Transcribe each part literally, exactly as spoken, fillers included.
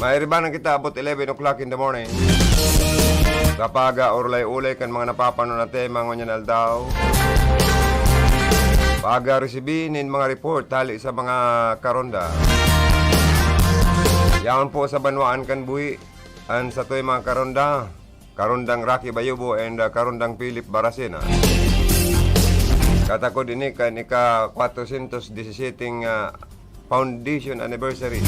Mairibanan kita about eleven o'clock in the morning. Sa pag-aurlay-ulay kan mga napapanon na tema ngunyan aldaw, pag-resibi nin mga report hali sa mga karonda. Yaon po sa banwaan kan buhi an satoy mga karonda, Karondang Rocky Bayubo and, ah, Karondang Philip Baracena. Katakod ini kan ika-kwatrosyentos disisiting, ah, foundation anniversary.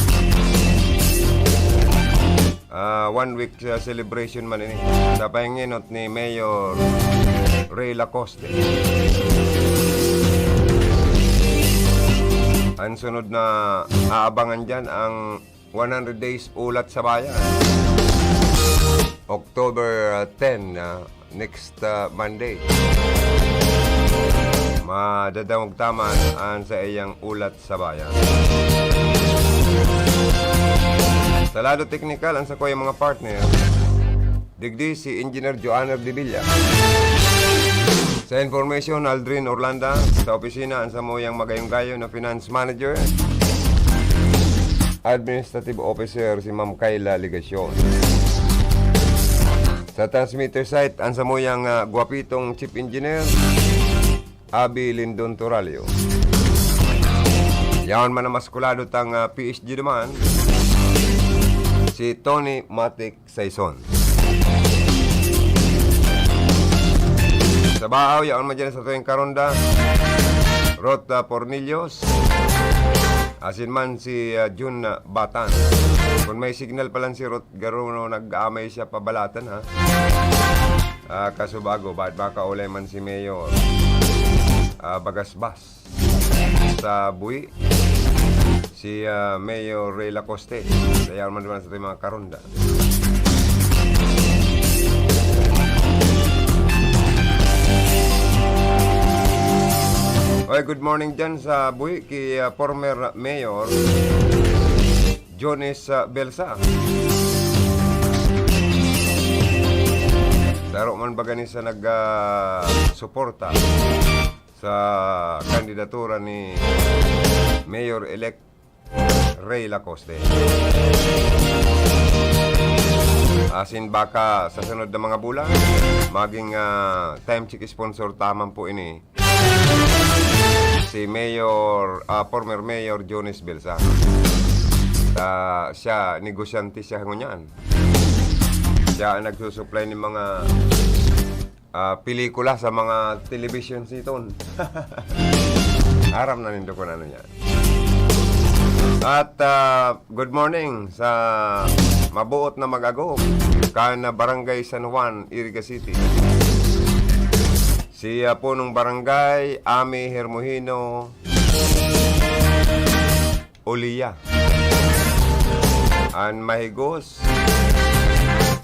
Ah, one week, ah, celebration man ini sa pahingenot ni Mayor Ray Lacoste. Ang sunod na aabangan diyan ang one hundred days Ulat sa Bayan. October, ah, ten, ah, next, ah, Monday. Madadangog ta man an saiyang Ulat sa Bayan. Sa lado teknikal, ang sakoyang mga partner, digdi si Engineer Joanner de Villa. Sa information, Aldrin Orlanda. Sa opisina, ang samuyang magayong-gayo na finance manager, administrative officer, si Ma'am Kayla Legacion. Sa transmitter site, ang samuyang, ah, gwapitong chief engineer, Abi Lindon Toralio. Yaon man ang maskulado tang, ah, P S G duman, si Tony Matic Saison. Sa Baaw, yaon man dyan sa tuwing karonda, Ruth, ah, Pornillos. Asin man si, ah, Jun, ah, Batan. Kung may signal pa lang si Ruth, garo no, nag-aamay siya pabalatan, ha? Ah, kasubago, ba't baka ulay man si Mayor, ah, Bagasbas? Sa buhi, si, ah, Mayor Ray Lacoste. Kaya man naman sa ating mga karonda. Oy, good morning dyan sa buhi ki, ah, former Mayor Jones, ah, Belsa. Daro man baga ni sa nag, ah, suporta sa kandidatura ni Mayor-elect Ray Lacoste. Asin baka sa sunod na mga bulan, maging, ah, time check sponsor ta man po ini, si Mayor, ah, former Mayor Jones Belsa. Ah, siya, negosyante siya ngunyan. Siya ang nagsusupply ng mga ah, pelikula sa mga television seton. Aram na nindo kung ano yan. At, ah, good morning sa mabuot na mag-agom kan Barangay San Juan, Iriga City. Si, ah, Punong Barangay, Ami Hermohino, Oliya. An mahigos,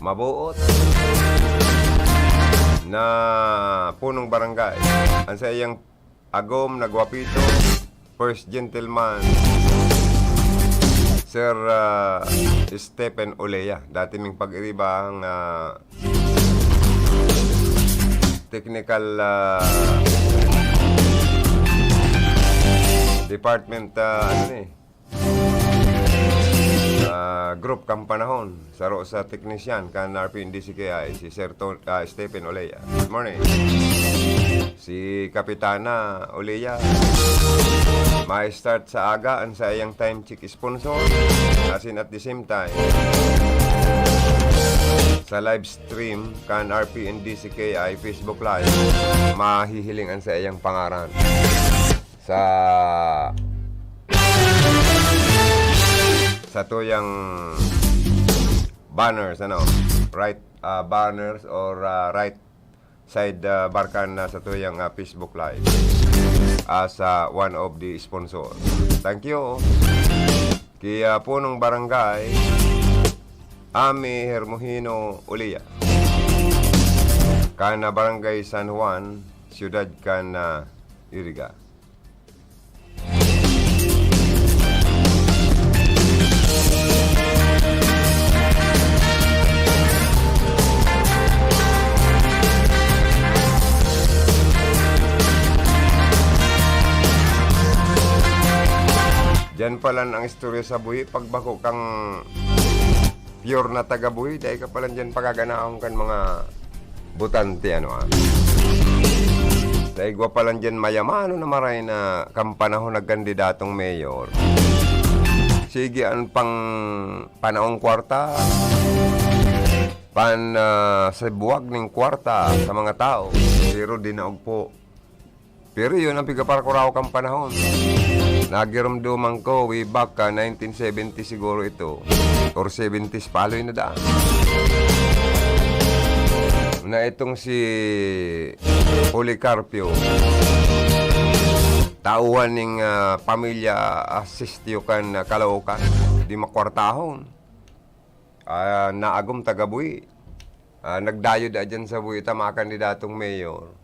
mabuot na punong barangay. An saiyang agom na gwapito, first gentleman, Sir, ah, Stephen Olea. Dati ming pag-iriba ang, ah, technical, ah, department, ah, ano ni, ah, group kan panahon. Saro sa technician kan R P N D C K I, si Sir Ton-, ah, Stephen Olea. Good morning. Si Kapitana Olea, ma-start sa aga an saiyang time check sponsor, asin at the same time, sa live stream kan R P N D C K I Facebook Live, mahihiling an saiyang pangaran sa, sa tuyang banners, ano, right, ah, banners or, ah, right side, ah, barkan na sa tuyang, ah, Facebook Live as, ah, one of the sponsor. Thank you. Ki, ah, Punong Barangay, Ami Hermohino Ulia. Kan, ah, Barangay San Juan, Siyudad kan, ah, Iriga. Diyan pa lang ang istorya sa buhi, pagbako kang Pure na taga-Buhi, dai ka pa lang diyan pagaganahon kan mga botante, ano, ah. Dai gwa pa lang diyan mayamano na maray na kan panahon nagkandidatong mayor. Sige, an pang panaong kwarta, pan, ah, sa buwag ning kwarta sa mga tao, pero dinaog po. Pero yun ang pigaparakurao kang panahon. Nagiromdoman ko way back ka nineteen seventy siguro ito, or seventies pa, aloy na daan. Na itong si Policarpio, tauhan ning, ah, pamilya, ah, Sestio kan, ah, Caloocan, di makwartahon. Ah, naagom taga-Buhi. Ah, nagdayo da dyan sa Buhi ta makandidatong mayor.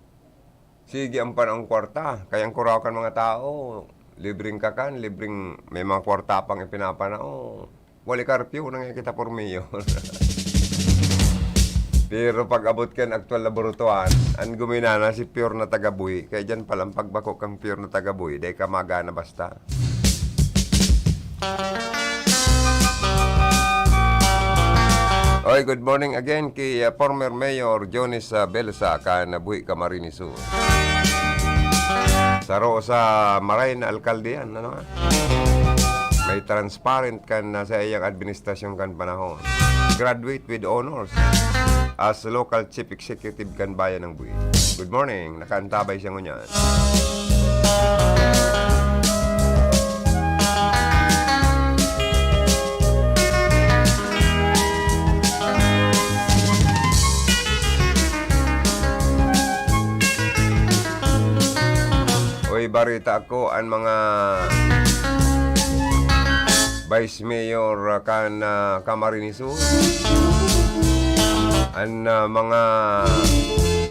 Sige, ang panahong kwarta. Kaya ang kuraw kan mga tao, libreng kakan, libreng may mga kwarta pang ipinapanao. Wali karpyo, nang kita por mayor. Pero pag abot kan aktual na burutuan, ang guminana si pure na taga-Buhi. Kaya dyan palang pagbako kang pure na taga-Buhi, dai ka magana basta. Oy, good morning again kay, ah, former Mayor Jones, ah, Belsa, kan Buhi, Camarines Sur. Saro sa maray na alkalde yan, ano, ah? May transparent kan, ah, sa iyang administrasyon kan panahon. Graduate with honors as local chief executive kan bayan ng Buhi. Good morning, nakaantabay siya ngunyan. Uy, barita ako, an mga Vice Mayor, ah, kan, ah, Camarines Sur. An, ah, mga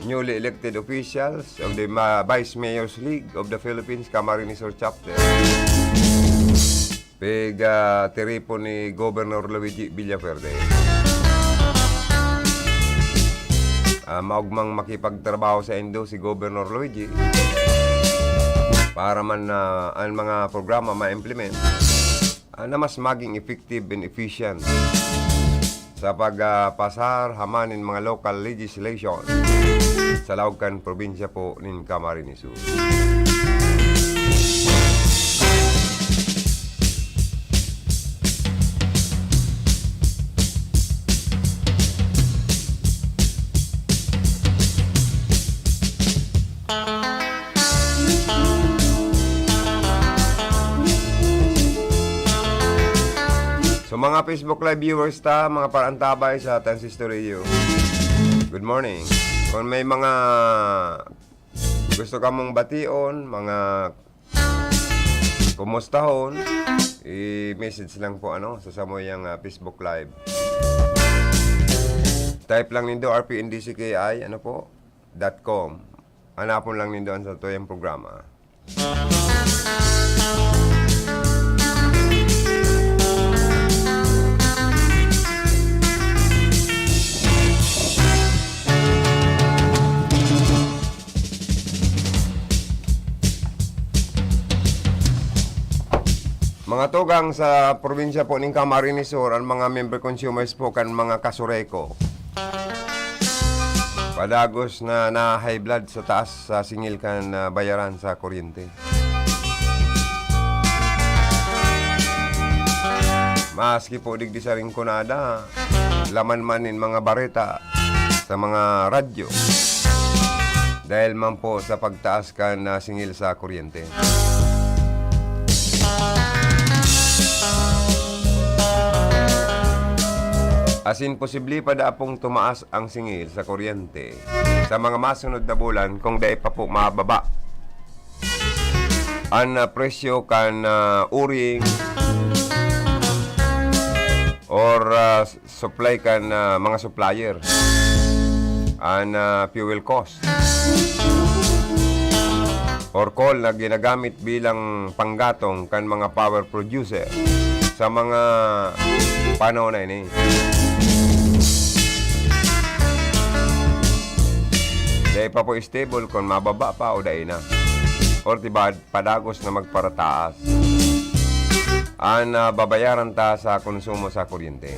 newly elected officials of the Ma-, Vice Mayors League of the Philippines Camarines Sur Chapter. Pig, ah, tiripon ni Governor Luigi Villafuerte. Ah, maugmang makipagtrabaho sa indo si Governor Luigi para man, ah, an mga programa ma-implement, ah, na mas maging effective and efficient sa pag, ah, pasar haman nin mga local legislation sa laog kan probinsya po nin Camarines Sur. So, mga Facebook Live viewers ta, mga parantabay sa Transistor Radio, good morning. Kung may mga gusto kamong bation, mga kumustahon, i-message lang po, ano, sa samuyang, ah, Facebook Live. Type lang nindo R P N D C K I, ano po, dot com. Hanapon lang nindo an satuyang programa. Mga tugang sa probinsya po ning Camarines Sur, ang mga member consumers po kan mga Casureco. Padagos na na-high blood sa taas sa singil kan, ah, bayaran sa kuryente. Maski po digdi sa Rinconada, laman man nin mga bareta sa mga radyo dahil man po sa pagtaas kan, ah, singil sa kuryente. Asin posible pa daa pong tumaas ang singil sa kuryente sa mga masunod na bulan kung dai pa po mababa an, ah, presyo kan, ah, uring or, ah, supply kan, ah, mga supplier, an, ah, fuel cost or coal na ginagamit bilang panggatong kan mga power producer sa mga panahon na ini. Dai pa po stable kung mababa pa o dai na. Or tibad, padagos na magparataas an, ah, babayaran ta sa konsumo sa kuryente.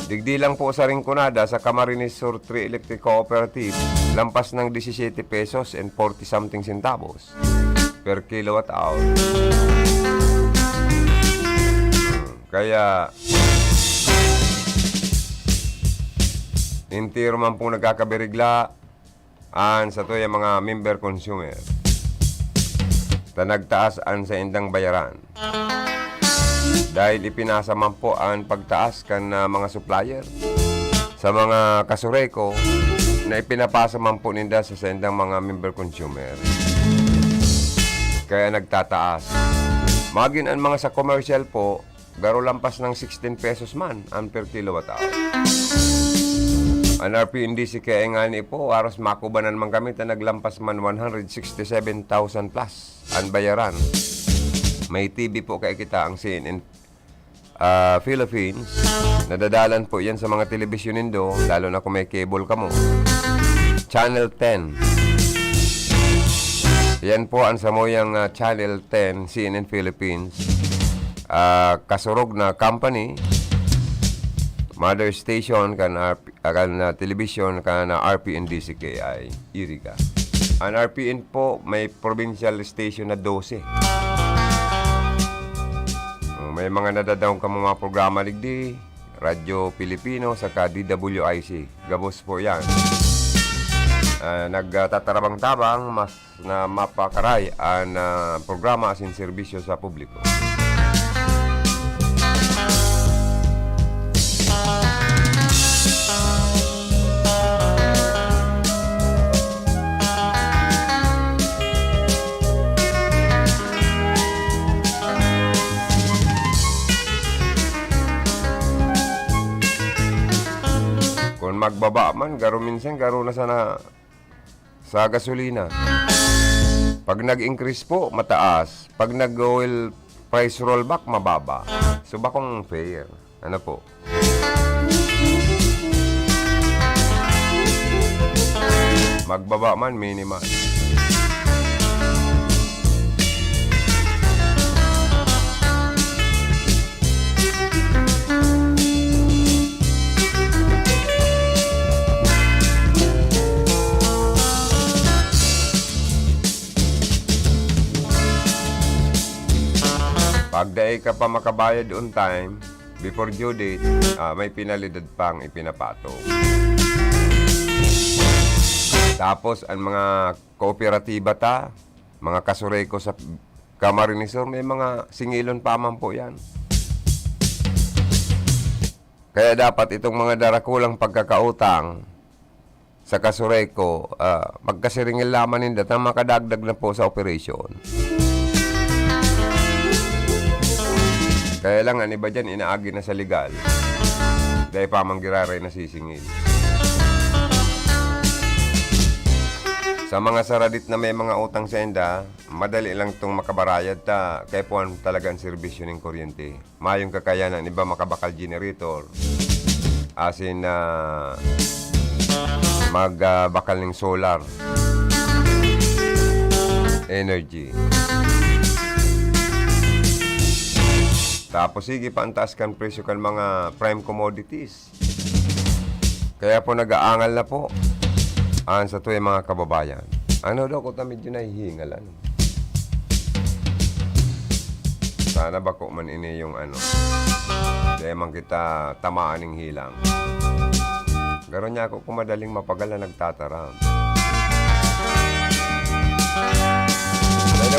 Digdi lang po sa Rinconada, sa Camarines Sur three Electric Cooperative, lampas ng disisete pesos and forty something centavos per kilowatt hour. Kaya, entero man pong nagkakabirigla an satuyang mga member consumer ta nagtaas an saindang bayaran. Dahil ipinasa man po an pagtaas kan, ah, mga supplier sa mga kasureko na ipinapasa man po ninda sa saindang mga member consumer. Kaya nagtataas. Magin an mga sa commercial po, garo lampas ng sixteen pesos man an per kilowatt hour. An R P N D C K I ngani po, aros makubanan man kami ta naglampas man one hundred sixty-seven thousand plus an bayaran. May T V po kaya kita, ang C N N, ah, Philippines. Nadadalan po yan sa mga telebisyon nindo, lalo na kung may cable kamo. Channel ten. Yan po ang samuyang, ah, Channel ten, C N N Philippines. Ah, kasurog na company, mother station kan R P, ah, kan, ah, television kan, ah, R P N D C K I, Iriga. An R P N po, may provincial station na dose. Oh, may mga nadadaong kamo mga programa digdi, Radyo Pilipino, saka D W I C. Gabos po yan. Ah, nagtatarabang-tabang, mas na mapakaray an, ah, programa asin serbisyo sa publiko. Kung magbaba man, garo minsan, garo na sana sa gasolina. Pag nag-increase po, mataas. Pag nag-oil price rollback, mababa. So, bakong fair. Ano po? Magbaba man, minimal. Pag dai ka pa makabayad on time, before due date, ah, may penalidad pang ipinapatong. Tapos, ang mga kooperatiba ta, mga kasureko sa Camarines Sur, may mga singilon pa man po yan. Kaya dapat itong mga darakulang pagkakautang sa kasureko, ah, magkasiringil lamang ninda ta makadagdag na po sa operasyon. Kaya lang, ang iba dyan, inaagi na sa legal. Dahil pa man giraray nasisingil. Sa mga saradit na may mga utang sa inda, madali lang itong makabarayad ta, kaya po ang talagang serbisyo ng kuryente. Mayong kakayanan, iba makabakal generator. Asin na mag, ah, bakal ning solar energy. Tapos sige pa ang taas kan presyo kan mga prime commodities. Kaya po nag-aangal na po ang satuyang mga kababayan. Ano daw ko ta medyo nahihingal, ano? Sana bako man ini yung ano. Dahil man kita tamaan ng hilang. Garo niya ako kung madaling mapagal na nagtataram. Pero,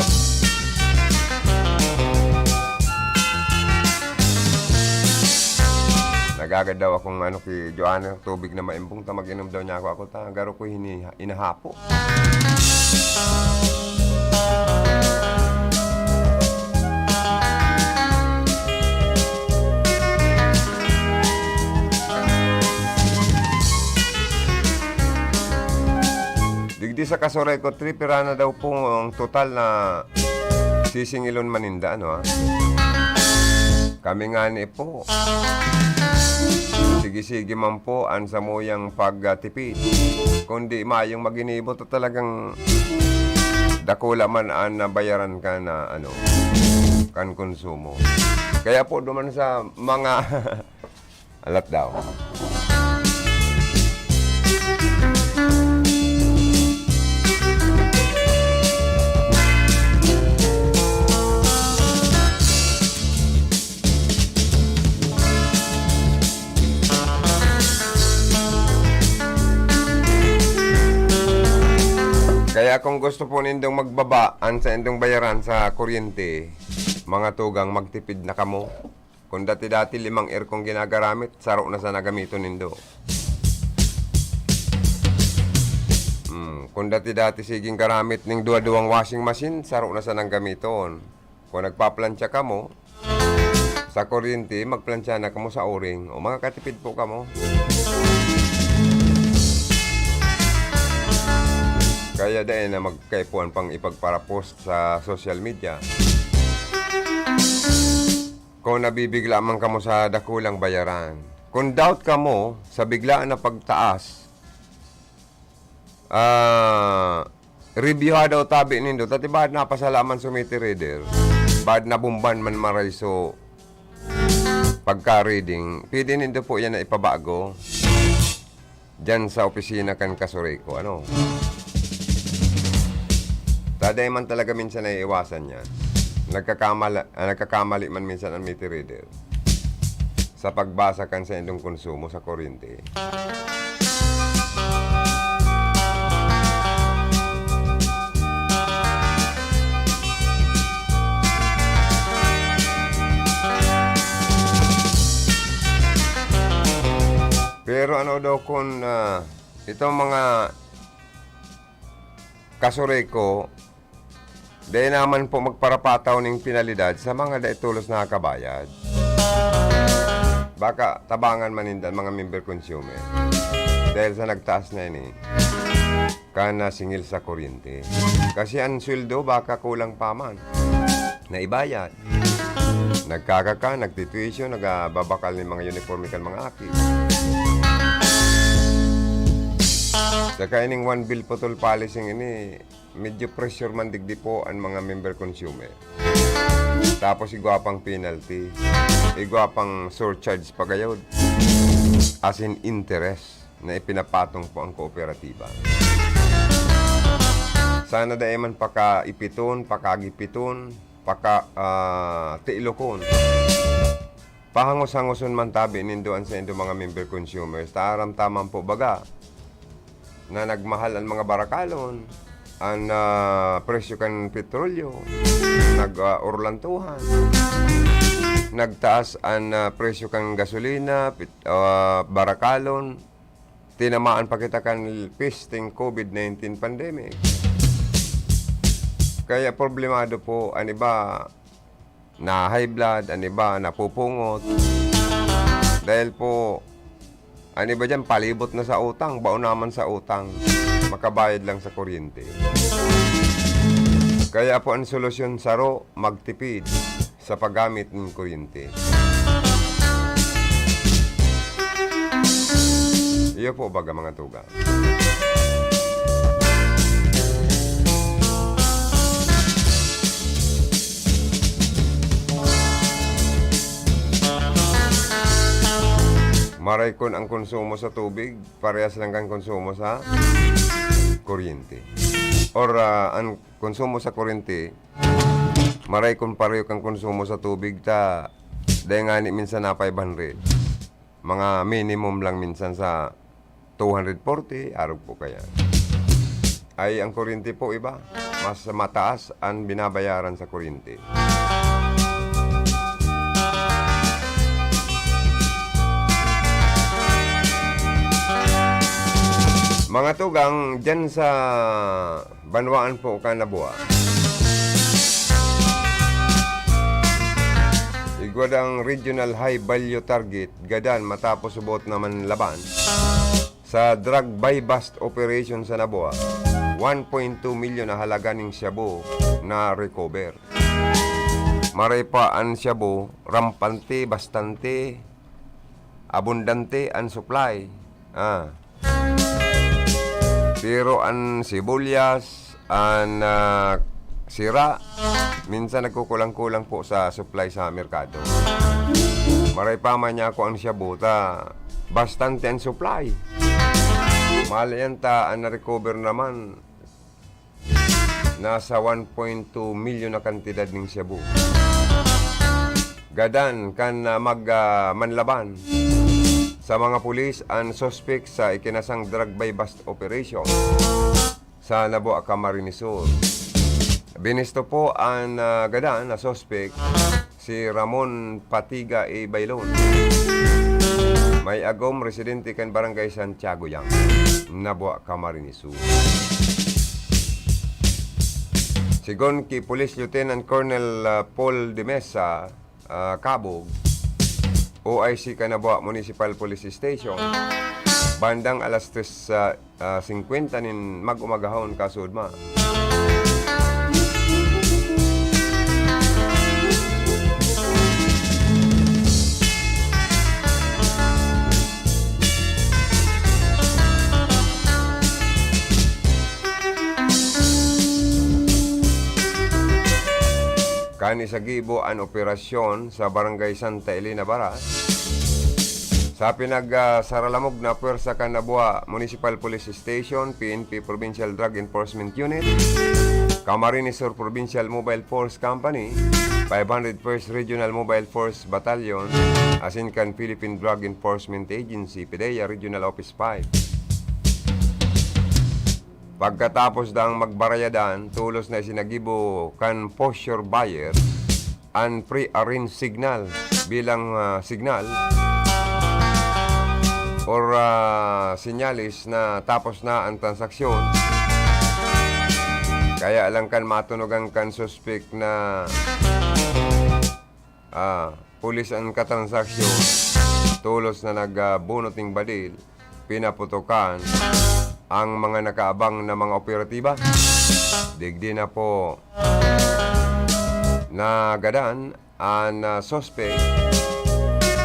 nagagad daw akong ano ki Joanna, tubig na maimbong ta mag-inom daw niya ako. Ako ta, garo ko hini-, inahapo. Digdi sa Casureco three, pira na daw po ang total na sisingilon maninda, ano, ha? Kami ngani po, sige-sige man po an samuyang pagtipid, kundi mayong maginibo ta talagang dakula man an nabayaran ka na, ano, kan konsumo. Kaya po, duman sa mga Alat daw. Kaya kung gusto po nindong magbaba an saindong bayaran sa kuryente, mga tugang, magtipid na kamo. Kung dati-dati limang aircon ginagaramit, saro na sana gamiton nindo. Hmm, kung dati-dati siging garamit ning duwa-duwang washing machine, saro na sanang gamiton. Kung nagpaplantsa kamo sa kuryente, magplantsa na kamo sa uring o makakatipid po kamo. Kaya dai na magkaipuhan pang ipagparapost sa social media. Kung nabibigla man kamo sa dakulang bayaran. Kung doubt kamo sa biglaan na pagtaas, ah, reviewha daw tabi nindo, ta ti baad napasalaman sa meter reader, baad nabumban man maray so pagka-reading, pwede nindo po yan na ipabago diyan sa opisina kan Casureco, ano? Ta dai man talaga minsan naiiwasan yan. Nagkakamala-, ah, nagkakamali man minsan ang meter reader sa pagbasa kan saindong konsumo sa kuryente. Pero ano daw kun, ah, itong mga Casureco, dai naman po magparapataw ning penalidad sa mga dai tolos nakakabayad. Baka tabangan man ninda an mga member consumer dahil sa nagtaas na ini kan, ah, singil sa kuryente. Kasi an sweldo baka kulang pa man na ibayad. Nagkakaka, nagtituition, nagbabakal nin mga uniforme kan mga aki. Saka ining one bill putol policy ini, medyo pressure man digdi po an mga member consumer. Tapos igwa pang penalty, igwa pang surcharge pa gayod, as in interest na ipinapatong po ang kooperatiba. Sana dai man pakaipiton, pakagipiton, paka, ah, tiilokon. Pahangos-hangoson man tabi nindo an saindo mga member consumers. Ta aram ta man po baga na nagmahal an mga barakalon, an, ah, presyo kan petrolyo, nag, ah, orlantuhan, nagtaas an, ah, presyo kan gasolina, pet-, ah, barakalon, tinamaan pa kita kan pesteng covid nineteen pandemic. Kaya problemado po, an iba na-high blood, an iba napupungot. Dahil po, an iba diyan palibot na sa utang, bao naman sa utang, makabayad lang sa kuryente. Kaya po an solusyon, saro, magtipid sa paggamit nin kuryente. Iyo po baga, mga tugang. Maray kun ang konsumo sa tubig, parehas lang kan konsumo sa kuryente. Or, ah, an konsumo sa kuryente, maray kun pareho kan konsumo sa tubig, ta dai ngani minsan na five hundred. Mga minimum lang minsan sa two hundred forty, arog po kaya. Ay, ang kuryente po iba, mas mataas an binabayaran sa kuryente. Mga tugang, dyan sa banwaan po kan Labuan, igwa dang regional high value target gadan matapos subot naman laban sa drug buy-bust operation sa Labuan. One point two milyon na halaga ning shabu na recover. Maray pa an shabu, rampante, bastante, abundante an supply. Ah. Pero an sibuyas, an, ah, sira, minsan nagkukulang-kulang po sa supply sa merkado. Maray pa man niya ako ang shabu ta bastante ang supply. Mali yan ta, ang na-recover naman nasa one point two milyon na kantidad ning shabu. Gadan kan, ah, mag, ah, manlaban sa mga pulis an suspek sa ikinasang drug buy-bust operation sa Nabua, Camarines Sur. Binisto po an, ah, gadan na suspek, si Ramon Patiga A. Bailon. May agom, residente kan Barangay Santiago Yang, Nabua, Camarines Sur. Sigon ki Police Lieutenant Colonel, ah, Paul de Mesa, ah, Kabog, O I C kan Nabua Municipal Police Station, bandang alas tres, ah, ah, singkwenta nin mag-umagahon, kasuodma. Kan isagibo an operasyon sa Barangay Santa Elena, Baras, sa pinag, ah, saralamog na pwersa kan Nabua Municipal Police Station, P N P Provincial Drug Enforcement Unit, Camarines Sur Provincial Mobile Force Company, five hundred first Regional Mobile Force Battalion, asin kan Philippine Drug Enforcement Agency, PDEA Regional Office five. Pagkatapos daang magbarayadan, tolos na isinagibo kan posture buyer an pre-arranged signal bilang, ah, signal or, ah, senyales na tapos na an transaksyon. Kaya lang kan matunogan kan suspek na, ah, pulis an katransaksyon, tolos na nag, ah, bunot ning badil, pinaputokan ang mga nakaabang na mga operatiba. Digdi na po nagadan an, ah, suspek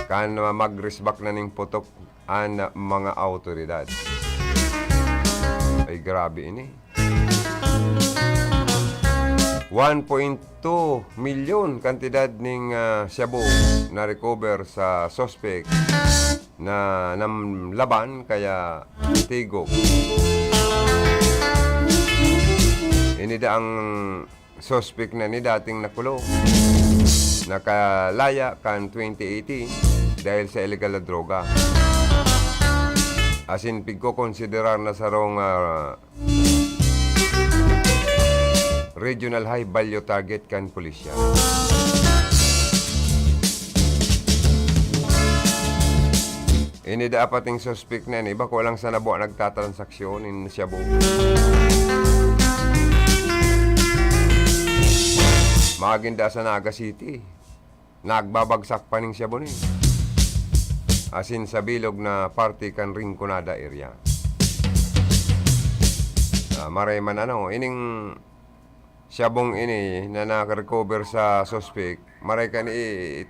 kan, ah, magrisbak na ning putok an mga awtoridad. Ay, grabe ini. One point two milyon kantidad ning, ah, shabu na recover sa suspek na namlaban kaya tigog. Ini daang suspek na ini dating nakulong. Nakalaya kan twenty eighteen dahil sa illegal na droga. Asin pigkokonsiderar na sarong, ah, regional high value target kan pulisya. Ini dapat ning suspek na ini, bako lang sa Nabua nagtatransaksyon nin shabu. Magin da sa Naga City. Nagbabagsak pa ning shabu ni. Asin sa bilog na parte kan Rinconada area. Ah, maray man ano, ining shabong ini na naka-recover sa suspek, maray kan i-,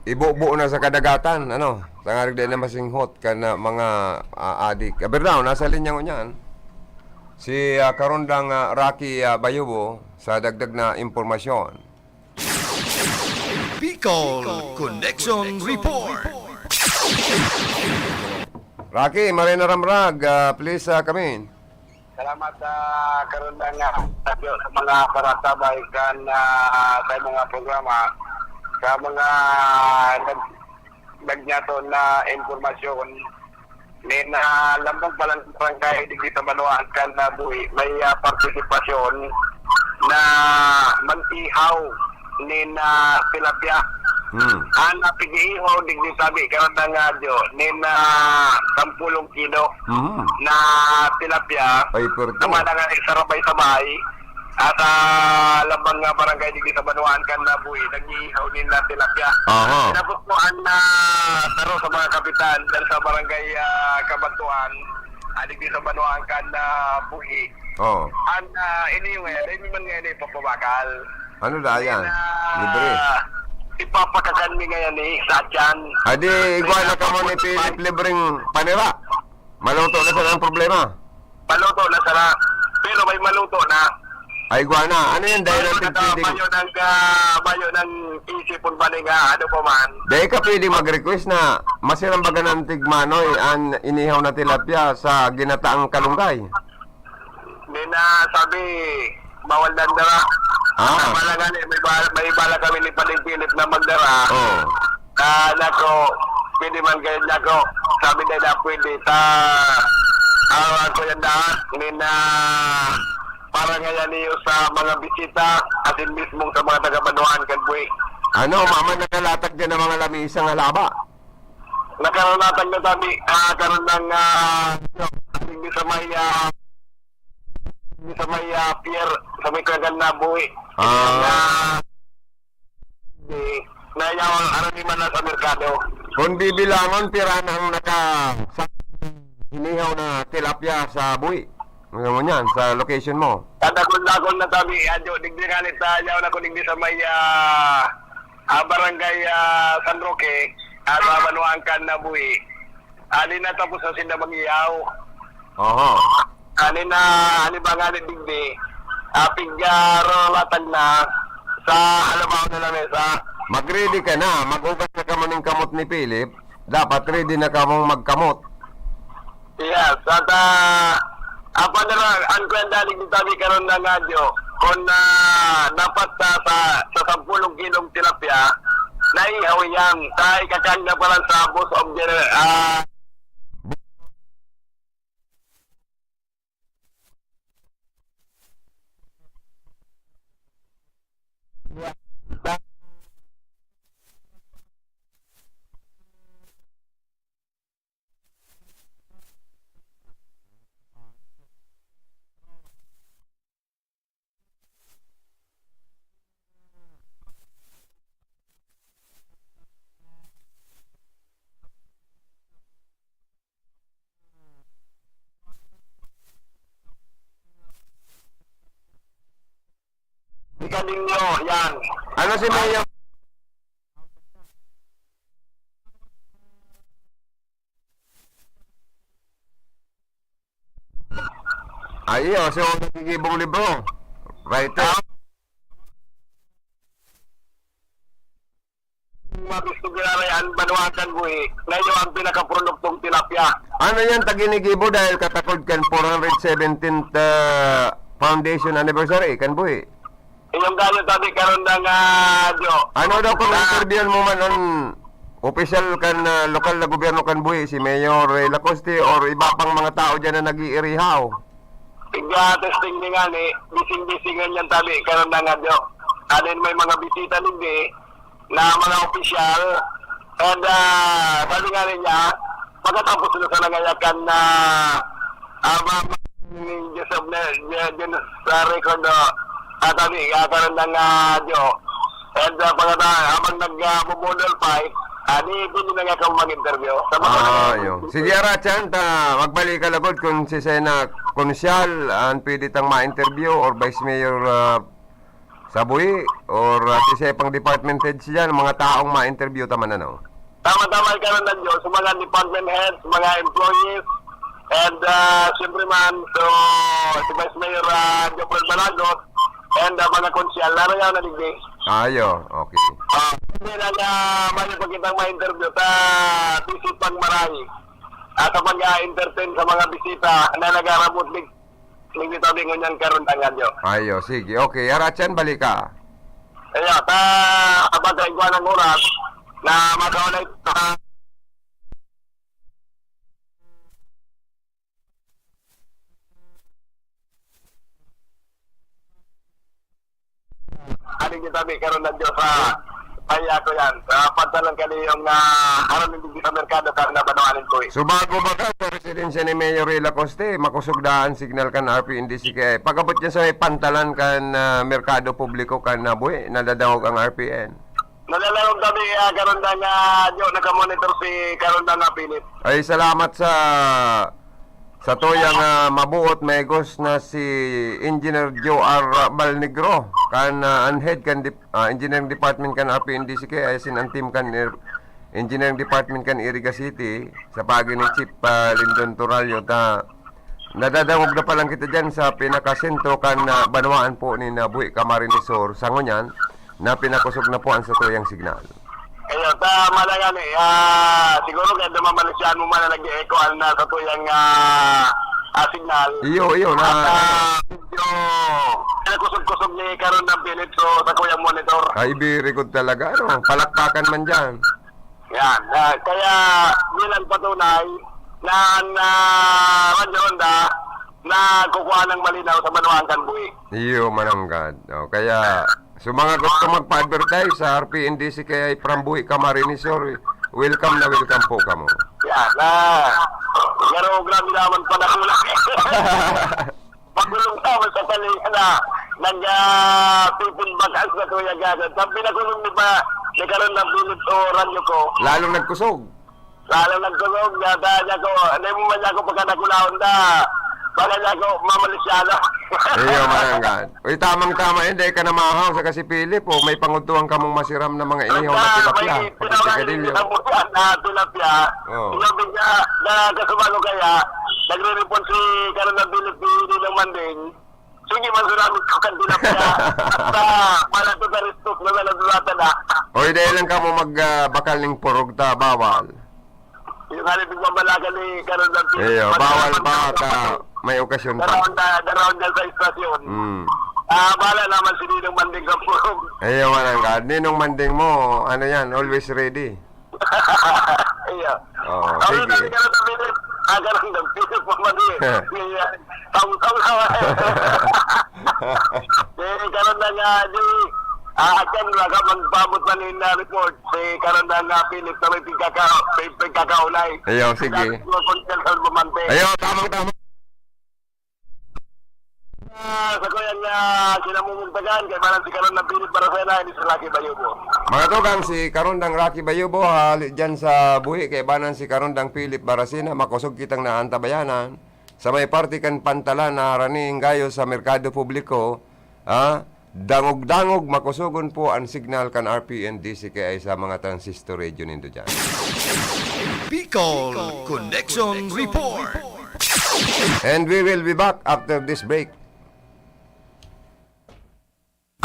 ibubo na sa kadagatan, ano, tangarig di na masinghot kan, ah, mga, ah, adik. Aber daw, nasa linya ngunyan si, ah, Karondang, ah, Rocky, ah, Bayubo sa dagdag na impormasyon. Bicol Connection Report. Rocky, maray na ramrag, ah, please, ah, come in. Salamat sa karundang nga sa mga parasabay kan, ah, sa mga programa, sa mga nag-, nagyaton na impormasyon. Nin, ah, lambang pa lang barangay digdi sa banwaan kan, ah, Buhi, may, ah, partisipasyon na mag-ihaw nin, ah, tilapia. Hmm. An, ah, pag-iihaw digdi sabi, karundang nga, Jo, nin, ah, sampulong kilo Hmm. na tilapia. Ay, pwerte. Tama na nga, eh, sarabay-sabay. At, ah, lambang nga barangay digdi sa banwaan kan, ah, Buhi, nag-iihaw nin, ah, tilapia. Aha. Tapos po, an, ah, taro sa mga kapitan, dyan sa barangay, ah, Kabantuan, ah, digdi sa banwaan kan, ah, Buhi. Oo. An, ah, ini yung, eh, dahil man nga ini, papabakal. Ano da yan? Dahil, ah, Libre. Ipapakakan mi ngayon, eh, sa tiyan. Adi, igwa na kamo ni Philip libreng panira. Maluto na sana ang problema. Maluto na sana. Pero may maluto na. Ay, gwana. Ano yan? Dahil ang tigpiling. Mayo nang, ah, mayo nang isip kun bali nga, ano pa man. Dahil ka pwedeng mag-request na masirang baga ng tigmanoy an inihaw na tilapia sa ginataang kalunggay. Di na sabi, bawal na dara. Ah. Bala nga ni, may bala, may bala kami ni Paling Philip na magdara. Oh. Ah, nako, pwede man kayo, nako. Sabi na na pwede. Ta, ah, ko yan na, ni na, para ngayon niyo sa mga bisita, asin mismo sa mga taga-Banwaan kan buhi. Ano, mama, nakalatag dyan ang mga lamisang halaba? Nakalatag na tabi, ah, karon lang, ah, asin sa may, ah, sa may, ah, pier, sa may kagan na buhi. Ah. Na, di, na yaw, ano ni man na sa merkado. Kung bibilangon, pira na ang naka-, sa inihaw na tilapia sa buhi? Ano mo niyan, sa location mo? Kadakol-dakol na tabi, adyo, digdi ganit, ah, yaw na ko digdi sa may, ah, ah, barangay, ah, San Roque, ah, sa Banwaan kan na buhi. Ani na tapos na sinda mag-ihaw. Oho. Ani na, ani ba nga ni digdi, ah, pig, ah, ro-, latag na sa halabaw na lamesa. Mag-ready ka na, mag-ugas na kamo ning kamot ni Philip. Dapat ready na kamong magkamot. Yes, at, ah, ah, Father, ah, ang kwenta ni Gitabi karon na nga, Diyo, kung, ah, dapat sa, sa, sa sampulong kilong tilapia, naihaw yan, sa ikakang na pala sa boss of the, ah, Ika ninyo, yan. Ano si Mayor? Ay, iyo, so, nagigibong libro. Writer. Mga gusto ginarayaan, Banwaan kan buhi, na iyo ang pinakaproduktong tilapia. Ano yan, taginigibo dahil katakod kan four hundred seventeenth, ah, foundation anniversary kan buhi? Inyong ganyan sabi karon na nga, Jo. Ano daw kung na interviewhan mo man an opisyal kan, ah, lokal na gobyerno kan buhi, si Mayor Ray Lacoste or iba pang mga tao dyan na nag-iirihaw? Tiga testing ni ngani, bising-bising nganyan tabi karon na nga, Jo. Alin may mga bisita ninyo, na mga opisyal. And, ah, sabi nga niya, pagkatapos na sa nangayakan na, ah, ma-, ma-, ni Joseph na, Je-, Joseph sa record, oh, ah, sabi, ah, karon na nga, Jo. And, ah, pagkata-, habang nag, ah, bubudol fight, ah, di, pwede na nga kang mag-interview. Sa mga Ah, mga yun. Sige, Ara Chan, ta, magbalik ka lagod kung si Sena Konsyal, an pwede tang ma-interview or Vice Mayor, ah, sa buhi or, ah, sa isa pang department heads diyan, mga taong ma-interview ta man, ano? Tama-tama, ikaw na, Diyos, sa mga department heads, mga employees, and, ah, siyempre man, so, si Vice Mayor, ah, Geoffrey Balagot, and, ah, mga konsyal, narayaw na digdi. Ayo, okay. Ah, hindi lang, ah, may pagkitang ma-interview, ta, busy pang maray. At sa pag-entertain sa mga bisita na nag-aarabot dig-, Nagtitabi ngunyan karon ang radyo. Ayo, sige. Okay, Ara Chan, balik ka. Kaya, ta, abantay ko ang oras na makaunay pa. Aning gitabi karon na Diyos sa kaya ko yan. Sa pantalan kani yung, ah, harap ng digdi sa merkado, karong nabanwanin ko eh. So, bago ba ka sa residensya ni Mayor Ray Lacoste, makosog daan signal kan R P N D C K I. Pag-abot niya sa may pantalan kan, ah, merkado publiko kan nabuhi, nadadangog ang R P N. Nadadangog kami, ah, karon na nga, Dyo, nakamonitor si karon na nga, Philip. Ay, salamat sa Sa tuyang, ah, mabuot, maigos na si Engineer Joe R Balnegro, kan, ah, an head kan dep-, ah, engineering department kan R P N D C K, ay sin an team kan ir-, engineering department kan Iriga City, sa pagi ni Chief, ah, Lindon Toralio, ta Nadadangog na pa lang kita diyan sa pinakasentro kan, ah, banwaan po ni na Buhi Camarines Sur. Sa ngunyan, na pinakosog na po ang satuyang signal. Ayun, tama na nga ni. Ah, siguro kaya namamalisyan mo man na nag-e-echo ang, ah, satuyang, ah, ah, signal. Iyo, iyo, na At, ah, medyo nakusog-kusog ni Karon ng Philip, so, sa kuyang monitor. Ay, very good talaga, ano? Palakpakan man diyan. Yan. Ah, kaya bilang patunay na ang, ah, Radyo Ronda nakukuha ng malinaw sa banwaan kan Buhi. Iyo, mananggad. O, kaya, sa mga gusto magpa-advertise sa R P N D C K I from Buhi, Camarines Sur, welcome na welcome po kamo. Yan. Ah, pero grabe naman pala kulang. Magulong naman sa talinga na nag, ah, pipinbakas na tuya gagad. Ang pinakulong ni ba, ni Karon ng Philip o radyo ko. Lalong nagkusog. Lalong nagkusog, yata niya ko. Hindi mo man niya ako pagkadakulaon na. Baka niya ako mamalisyano. Iyo, mananggad. Uy, tamang-tama yun. Dahil ka namahaw sa kasi Philip, oh, may pangutuhan kamong masiram na mga inihaw na Basta tilapia. may Pati tinawan sigarilyas. Sa buwan na tilapia. Oh. Sinabi niya, na kasuma ko kaya, nagre-report si Karon ng Philip, hindi naman din. Sige, man, salamat ko kan tilapia. Basta, para to sa restos na wala dulatan na. Oy, dahil lang kamo mag, ah, bakal ning purog ta, bawal. Yung nga, nagpagmamalaga ni Karon ng Philip. Iyo, bawal pa ta may okasyon pa. Daraon na, daraon na sa istasyon. Mm. Ah, bahala naman si Ninong Manding Kampurong. Iyo, mananggad. Ninong Manding mo, ano yan, always ready. Iyo. Oo, Ang sige. Sabi ka na sa Philip, ah, Karon ng Philip, pamali. Iya. Tawang-tawang ka, eh. Eh, Karon na nga, di, ah, akan, baka magpabot man yung, ah, report. Si Karon na nga, Philip, sa may pagkaka-, may pagkakaulay. Iyo, sige. Sabi ko, kung saan saan bumante. Iyo, tamang-tama. Ah, sa kuyang, ah, kinamumugtakan, kay Manang si Karon ng Philip Baracena, ini si Rocky Bayubo. Mga tugang, si Karon ng Rocky Bayubo, hali dyan sa Buhi, kay Banan si Karon ng Philip Baracena, makosog kitang naantabayanan. Sa may parte kan Pantalan na harani ngayo sa Merkado Publiko, ah, dangog-dangog, makosogon po ang signal kan R P N D C K I sa mga transistor radio nindo dyan. Bicol Connection Report. And we will be back after this break.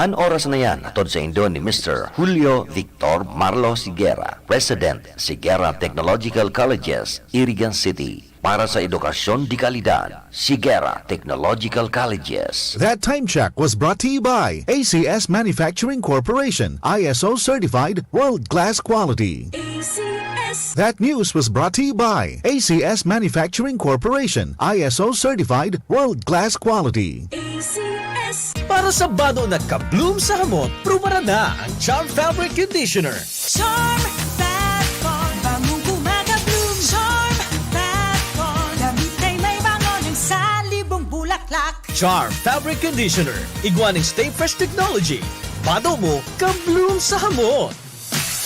An oras na yan, hatod saindo ni Mister Julio Victor Marlo Siguera, President, Siguera Technological Colleges, Irigan City. Para sa edukasyon de kalidad, Siguera Technological Colleges. That time check was brought to you by A C S Manufacturing Corporation, I S O certified, world-class quality. A C S. That news was brought to you by A C S Manufacturing Corporation, I S O certified, world-class quality. A C S. Para sa bado na ka-bloom sa hamot, prubaran na ang Charm Fabric Conditioner. Charm Fat Con, bangong kumaka-bloom. Charm Fat Con, damit ay may bango ng salibong bulaklak. Charm Fabric Conditioner, igwa ning Stay Fresh Technology. Bado mo, ka-bloom sa hamot.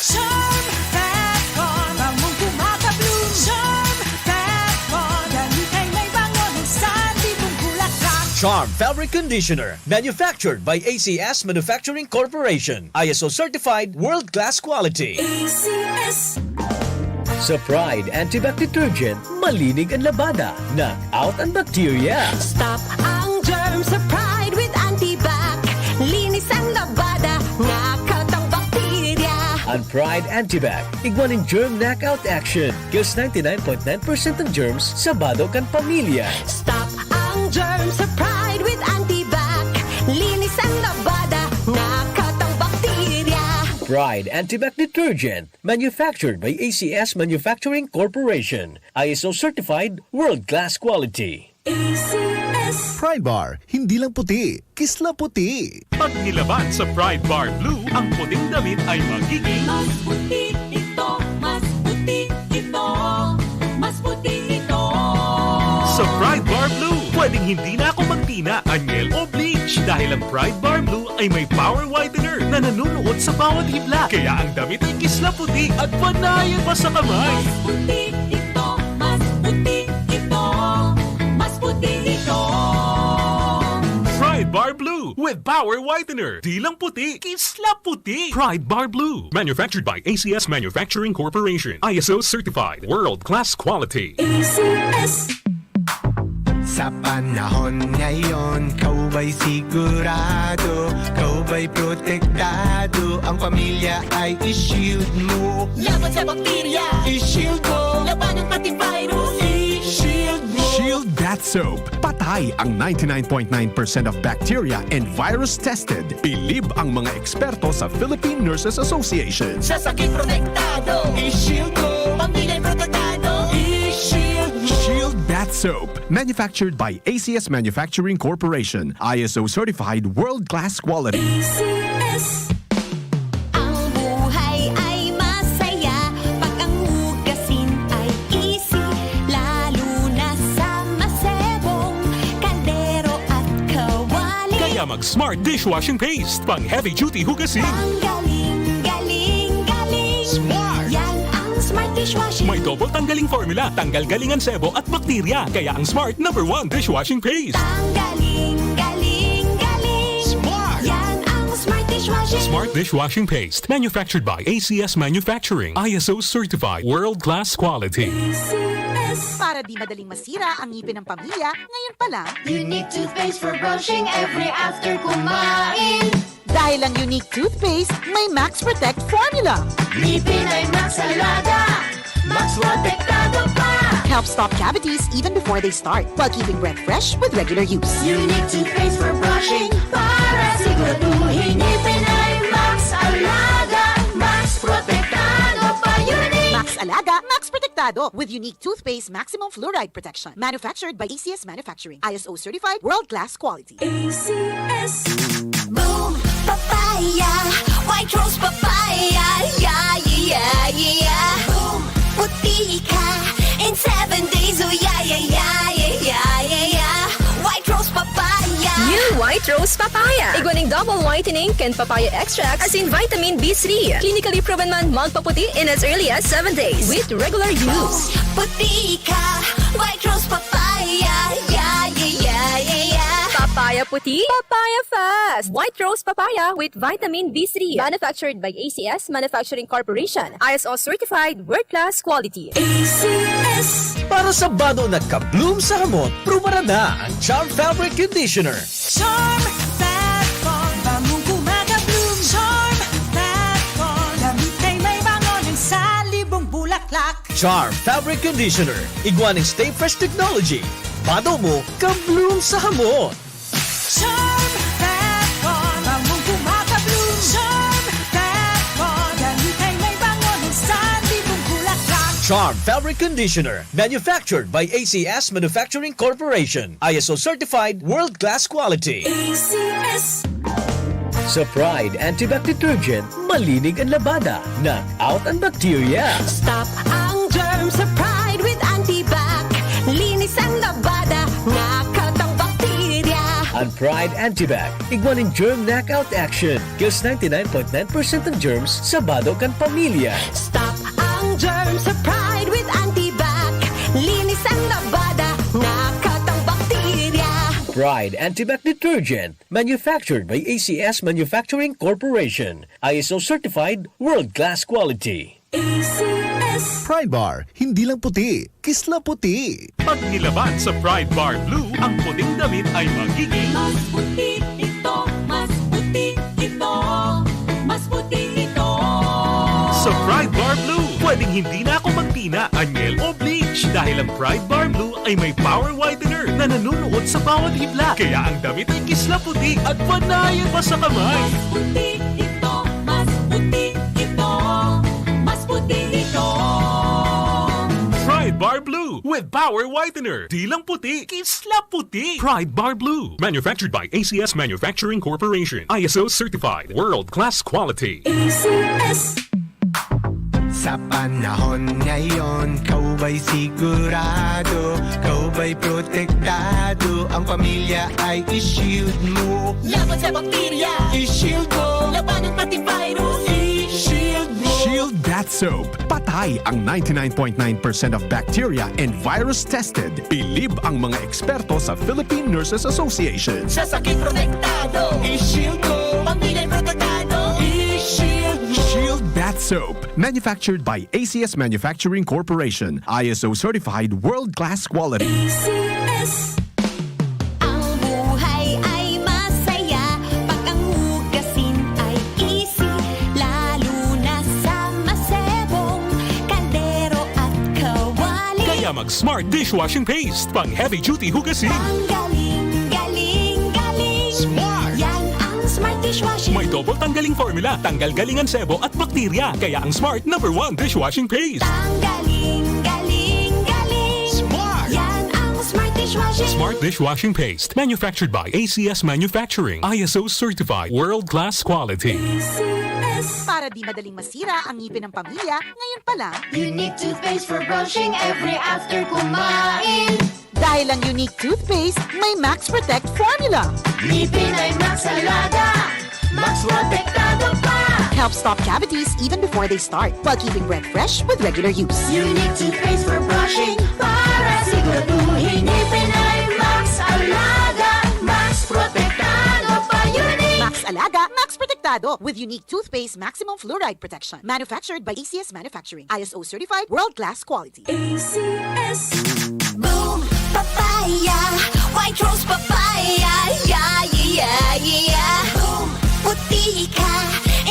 Charm Fat Con, bangong kumaka-bloom. Charm Fat Con, damit ay may bango ng salibong bulaklak. Charm Fabric Conditioner, manufactured by A C S Manufacturing Corporation. I S O certified, world-class quality. A C S. Sa Pride Antibac Detergent, malinig ang labada, knock out ang bakterya. Stop ang germs sa Pride with Antibac. Linis ang labada, knock out ang bakterya. Ang Pride Antibac, igwa nin germ knockout action. Kills ninety-nine point nine percent ng germs sa bado kan pamilya. Stop ang germs sa Pride with Antibac. Linis ang labada, knock out ang bakterya. Pride Antibac Detergent, manufactured by A C S Manufacturing Corporation. I S O certified, world-class quality. A C S. Pride Bar, hindi lang puti, kisla puti. Pag nilaban sa Pride Bar Blue, ang puting damit ay magiging Mas puti ito, mas puti ito, mas puti ito. Sa Pride Bar Blue, pwedeng hindi na ako magtina, anyel o bleach dahil ang Pride Bar Blue ay may power whitener na nanunuot sa bawat hibla. Kaya ang damit ay kisla puti at panayan pa sa kamay. Mas puti ito, mas puti ito, mas puti ito. Pride Bar Blue with power whitener. Di lang puti, kisla puti. Pride Bar Blue. Manufactured by A C S Manufacturing Corporation. I S O certified. World class quality. A C S. Sa panahon ngayon, ikaw ba'y sigurado? Ikaw ba'y protektado? Ang pamilya ay i-shield mo. Laban sa bakterya, i-shield mo. Labanan pati virus, i-shield mo. Shield Bath Soap. Patay ang ninety-nine point nine percent of bacteria and virus tested. Bilib ang mga eksperto sa Philippine Nurses Association. Sa sakit protektado, i-shield mo. Pamilya protektado, i-shield mo. Shield Bath Soap. Manufactured by A C S Manufacturing Corporation. I S O certified world-class quality. A C S. Ang buhay ay masaya pag ang hugasin ay easy, lalo na sa masebong kaldero at kawali. Kaya mag Smart Dishwashing Paste, pang heavy duty hugasin. Ang galing, galing, galing. Smart! Yan ang Smart Dishwashing. May double tanggaling formula, tanggal galing ang sebo at bakterya. Kaya ang Smart, number one dishwashing paste. Ang galing, galing, galing. Smart! Yan ang Smart Dishwashing. Smart Dishwashing Paste, manufactured by A C S Manufacturing, I S O certified, world-class quality. A C S. Para di madaling masira ang ngipin ng pamilya, ngayon pa lang. Unique toothpaste for brushing every after kumain. Dahil ang Unique Toothpaste, may Max Protect Formula. Ngipin ay Max Alaga, Max Protektado pa. Helps stop cavities even before they start, while keeping breath fresh with regular use. Unique toothpaste for brushing para siguraduhin ngipin ay Max Alaga, Max Protektado pa. Unique. Max Alaga, Max Protektado with Unique Toothpaste Maximum Fluoride Protection. Manufactured by A C S Manufacturing. I S O certified, world-class quality. A C S. Boom! Papaya! White Rose Papaya! Yeah, yeah, yeah, yeah! Boom! Puti ka in seven days! Oh, yeah, yeah, yeah, yeah, yeah, yeah, yeah! White Rose Papaya! New White Rose Papaya. Igwa ning double whitening kan papaya extract asin vitamin B three. Clinically proven man magpaputi in as early as seven days with regular use. Puti ka! White Rose Papaya! Yeah, yeah, yeah, yeah, yeah! Papaya puti, papaya fast. White Rose Papaya with vitamin B three. Manufactured by A C S Manufacturing Corporation. I S O certified, world-class quality. A C S. Para sa bado na ka-bloom sa hamot, prubaran na ang Charm Fabric Conditioner. Charm Fat Con, bangong kumaka-bloom. Charm Fat Con, damit ay may bango ng salibong bulaklak. Charm Fabric Conditioner, igwa ning Stay Fresh Technology. Bado mo, ka-bloom sa hamot. Charm Fat Con, bangong kumaka-bloom. Charm Fat Con, damit ay may bango ng salibong bulaklak. Charm Fabric Conditioner, manufactured by A C S Manufacturing Corporation. I S O certified, world-class quality. A C S. Sa Pride Antibac Detergent, malinig ang labada, knock out ang bacteria. Stop ang germ sa Pride with Antibac. Linis ang labada, knock out ang bakterya. Ang Pride Antibac, igwa ning germ knockout action. Kills ninety-nine point nine percent ng germs sa bado kan pamilya. Stop ang germ sa Pride with Antibac. Linis ang labada, knock out ang bakterya. Pride Antibac Detergent, manufactured by A C S Manufacturing Corporation. I S O certified, world-class quality. A C S. Pride Bar, hindi lang puti, kisla puti. Pag nilaban sa Pride Bar Blue, ang puting damit ay magiging Mas puti ito, mas puti ito, mas puti ito. Sa Pride Bar Blue, pwedeng hindi na ako magtina, anyel o bleach dahil ang Pride Bar Blue ay may power whitener na nanunuot sa bawat hibla. Kaya ang damit ay kisla puti at panayan pa sa kamay. Mas puti ito, mas puti ito, mas puti ito. Pride Bar Blue with Power Whitener. Di lang puti, kisla puti. Pride Bar Blue. Manufactured by A C S Manufacturing Corporation. I S O certified. World class quality. A C S. Sa panahon ngayon, ikaw ba'y sigurado? Ikaw ba'y protektado? Ang pamilya ay i-shield mo. Laban sa bakterya, I-shield mo. Labanan pati virus, i-shield mo. Shield Bath Soap. Patay ang ninety-nine point nine percent of bacteria and virus tested. Bilib ang mga eksperto sa Philippine Nurses Association. Sa sakit protektado, i-shield mo. Pamilya protektado, i-shield mo. Shield Bath Soap. Manufactured by A C S Manufacturing Corporation. I S O certified world-class quality. A C S. Mag Smart Dishwashing Paste, pang heavy duty hugasin. Ang galing, galing, galing. Smart! Yan ang Smart Dishwashing. May double tanggaling formula, tanggal galing ang sebo at bakterya. Kaya ang Smart number one dishwashing paste. Ang galing, galing, galing. Smart! Yan ang Smart Dishwashing. Smart Dishwashing Paste, manufactured by A C S Manufacturing, I S O certified, world class quality. Para di madaling masira ang ngipin ng pamilya, ngayon pa lang. Unique toothpaste for brushing every after kumain. Dahil ang Unique Toothpaste may Max Protect Formula. Ngipin ay Max Alaga, Max Protektado pa. Helps stop cavities even before they start, while keeping breath fresh with regular use. Unique toothpaste for brushing para siguraduhin ngipin ay Max Alaga, Max Protektado pa. Unique! Max Alaga, Max Protektado with Unique Toothpaste Maximum Fluoride Protection. Manufactured by A C S Manufacturing. I S O certified, world-class quality. A C S. Boom! Papaya! White Rose Papaya! Yeah, yeah, yeah, yeah! Boom! Puti ka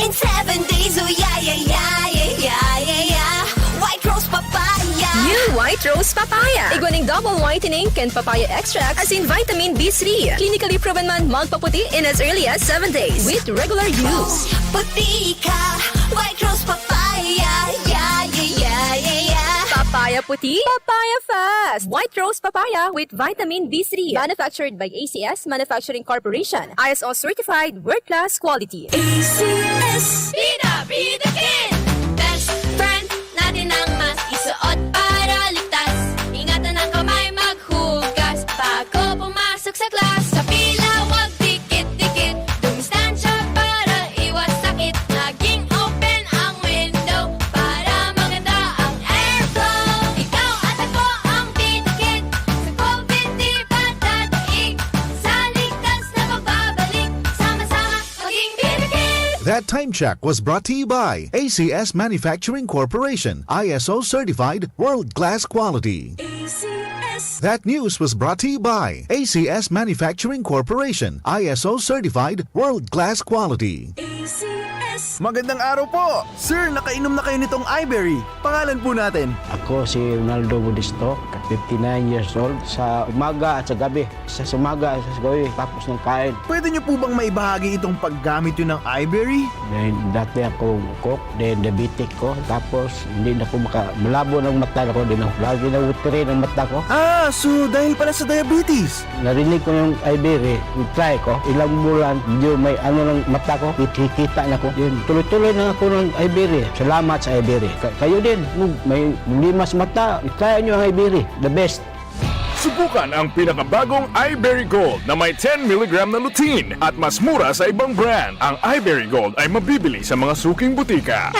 in seven days! Oh, yeah, yeah, yeah, yeah, yeah, yeah, yeah! White Rose Papaya! New White Rose Papaya. Igwa ning double whitening kan papaya extract asin vitamin B three. Clinically proven man magpaputi in as early as seven days with regular use. Puti ka! White Rose Papaya! Yeah, yeah, yeah, yeah, yeah! Papaya puti, papaya fast. White Rose Papaya with vitamin B three. Manufactured by A C S Manufacturing Corporation. I S O certified, world class quality. A C S. Bida, bida, kid! Best friend natin ang mask. Isuot para ligtas. Ingatan ang kamay, maghugas bago pumasok sa class. Sa pila, wag dikit-dikit. Dumistansya para iwas sakit. Laging open ang window para maganda ang airflow. Ikaw at ako ang bida, kid. Sa COVID di pa dadaig. Sa ligtas na pagbabalik. Sama-sama maging bida, kid. That time check was brought to you by A C S Manufacturing Corporation, I S O certified, world class quality. A C S. That news was brought to you by A C S Manufacturing Corporation, I S O certified, world class quality. A C S. Magandang araw po! Sir, nakainom na kayo nitong Iberry. Pangalan po natin. Ako si Ronaldo Budisto, fifty-nine years old. Sa umaga at sa gabi, sa umaga at sa gabi, tapos ng kain. Pwede niyo po bang maibahagi itong paggamit yun ng Iberry? Dahil dati akong cook, then diabetic ko, tapos hindi na ko maka, malabo ng mata ko, din ako, lagi na watery ng mata ko. Ah, so dahil pala sa diabetes. Narinig ko yung Iberry, try ko, ilang bulan, medyo may ano ng mata ko, kikita na ko. Yun, tuloy-tuloy na ako ng Iberry. Salamat sa Iberry. Ka- kayo din, kung may problema sa mata, try nyo ang Iberry. The best. Subukan ang pinakabagong Iberry Gold na may ten milligram na lutein at mas mura sa ibang brand. Ang Iberry Gold ay mabibili sa mga suking butika.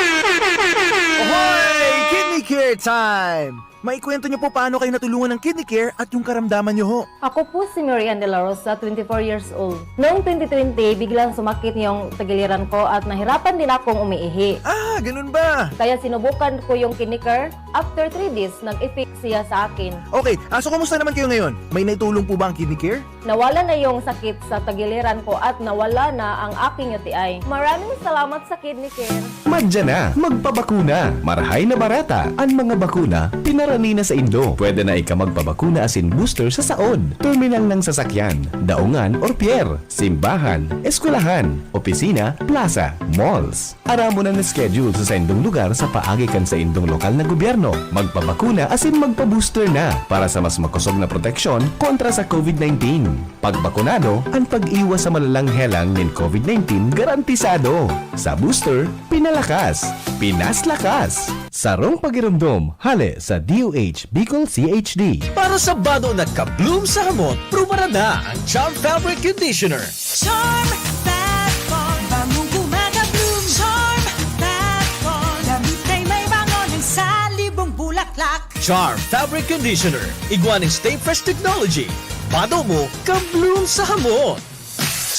Hoy! Kidney Care Time! Maikwento niyo po paano kayo natulungan ng Kidney Care at yung karamdaman niyo ho. Ako po si Mary Ann De La Rosa, twenty-four years old. Noong twenty twenty, biglang sumakit yung tagiliran ko at nahirapan din akong umiihi. Ah, ganun ba? Kaya sinubukan ko yung Kidney Care. After three days, nag-effect siya sa akin. Okay, ah, so kumusta naman kayo ngayon? May naitulong po ba ang Kidney Care? Nawala na yung sakit sa tagiliran ko at nawala na ang aking U T I. Maraming salamat sa Kidney Care. Madya na, magpabakuna. Marahay na barata. An mga bakuna, pinarani na saindo. Pwede na ika magpabakuna asin booster sa saod, terminal ng sasakyan, daungan or pier, simbahan, eskwelahan, opisina, plaza, malls. Aramon an schedule sa saindong lugar sa paagi kan saindong lokal na gobyerno. Magpabakuna asin magpa-booster na para sa mas makosog na proteksyon kontra sa COVID nineteen. Pagbakunado, an pag-iwas sa malalang helang nin COVID nineteen garantisado. Sa booster, pinalakas, pinaslakas. Sarong pagiromdom, hale sa D O H Bicol C H D. Para sa bado na ka-bloom sa hamot, prubaran na ang Charm Fabric Conditioner. Charm Fab Foam, bangong gumagabloom. Charm Fab Foam, damit ay may bango ng salibong bulaklak. Charm Fabric Conditioner, igwa ning Stay Fresh Technology. Bado mo, ka-bloom sa hamot.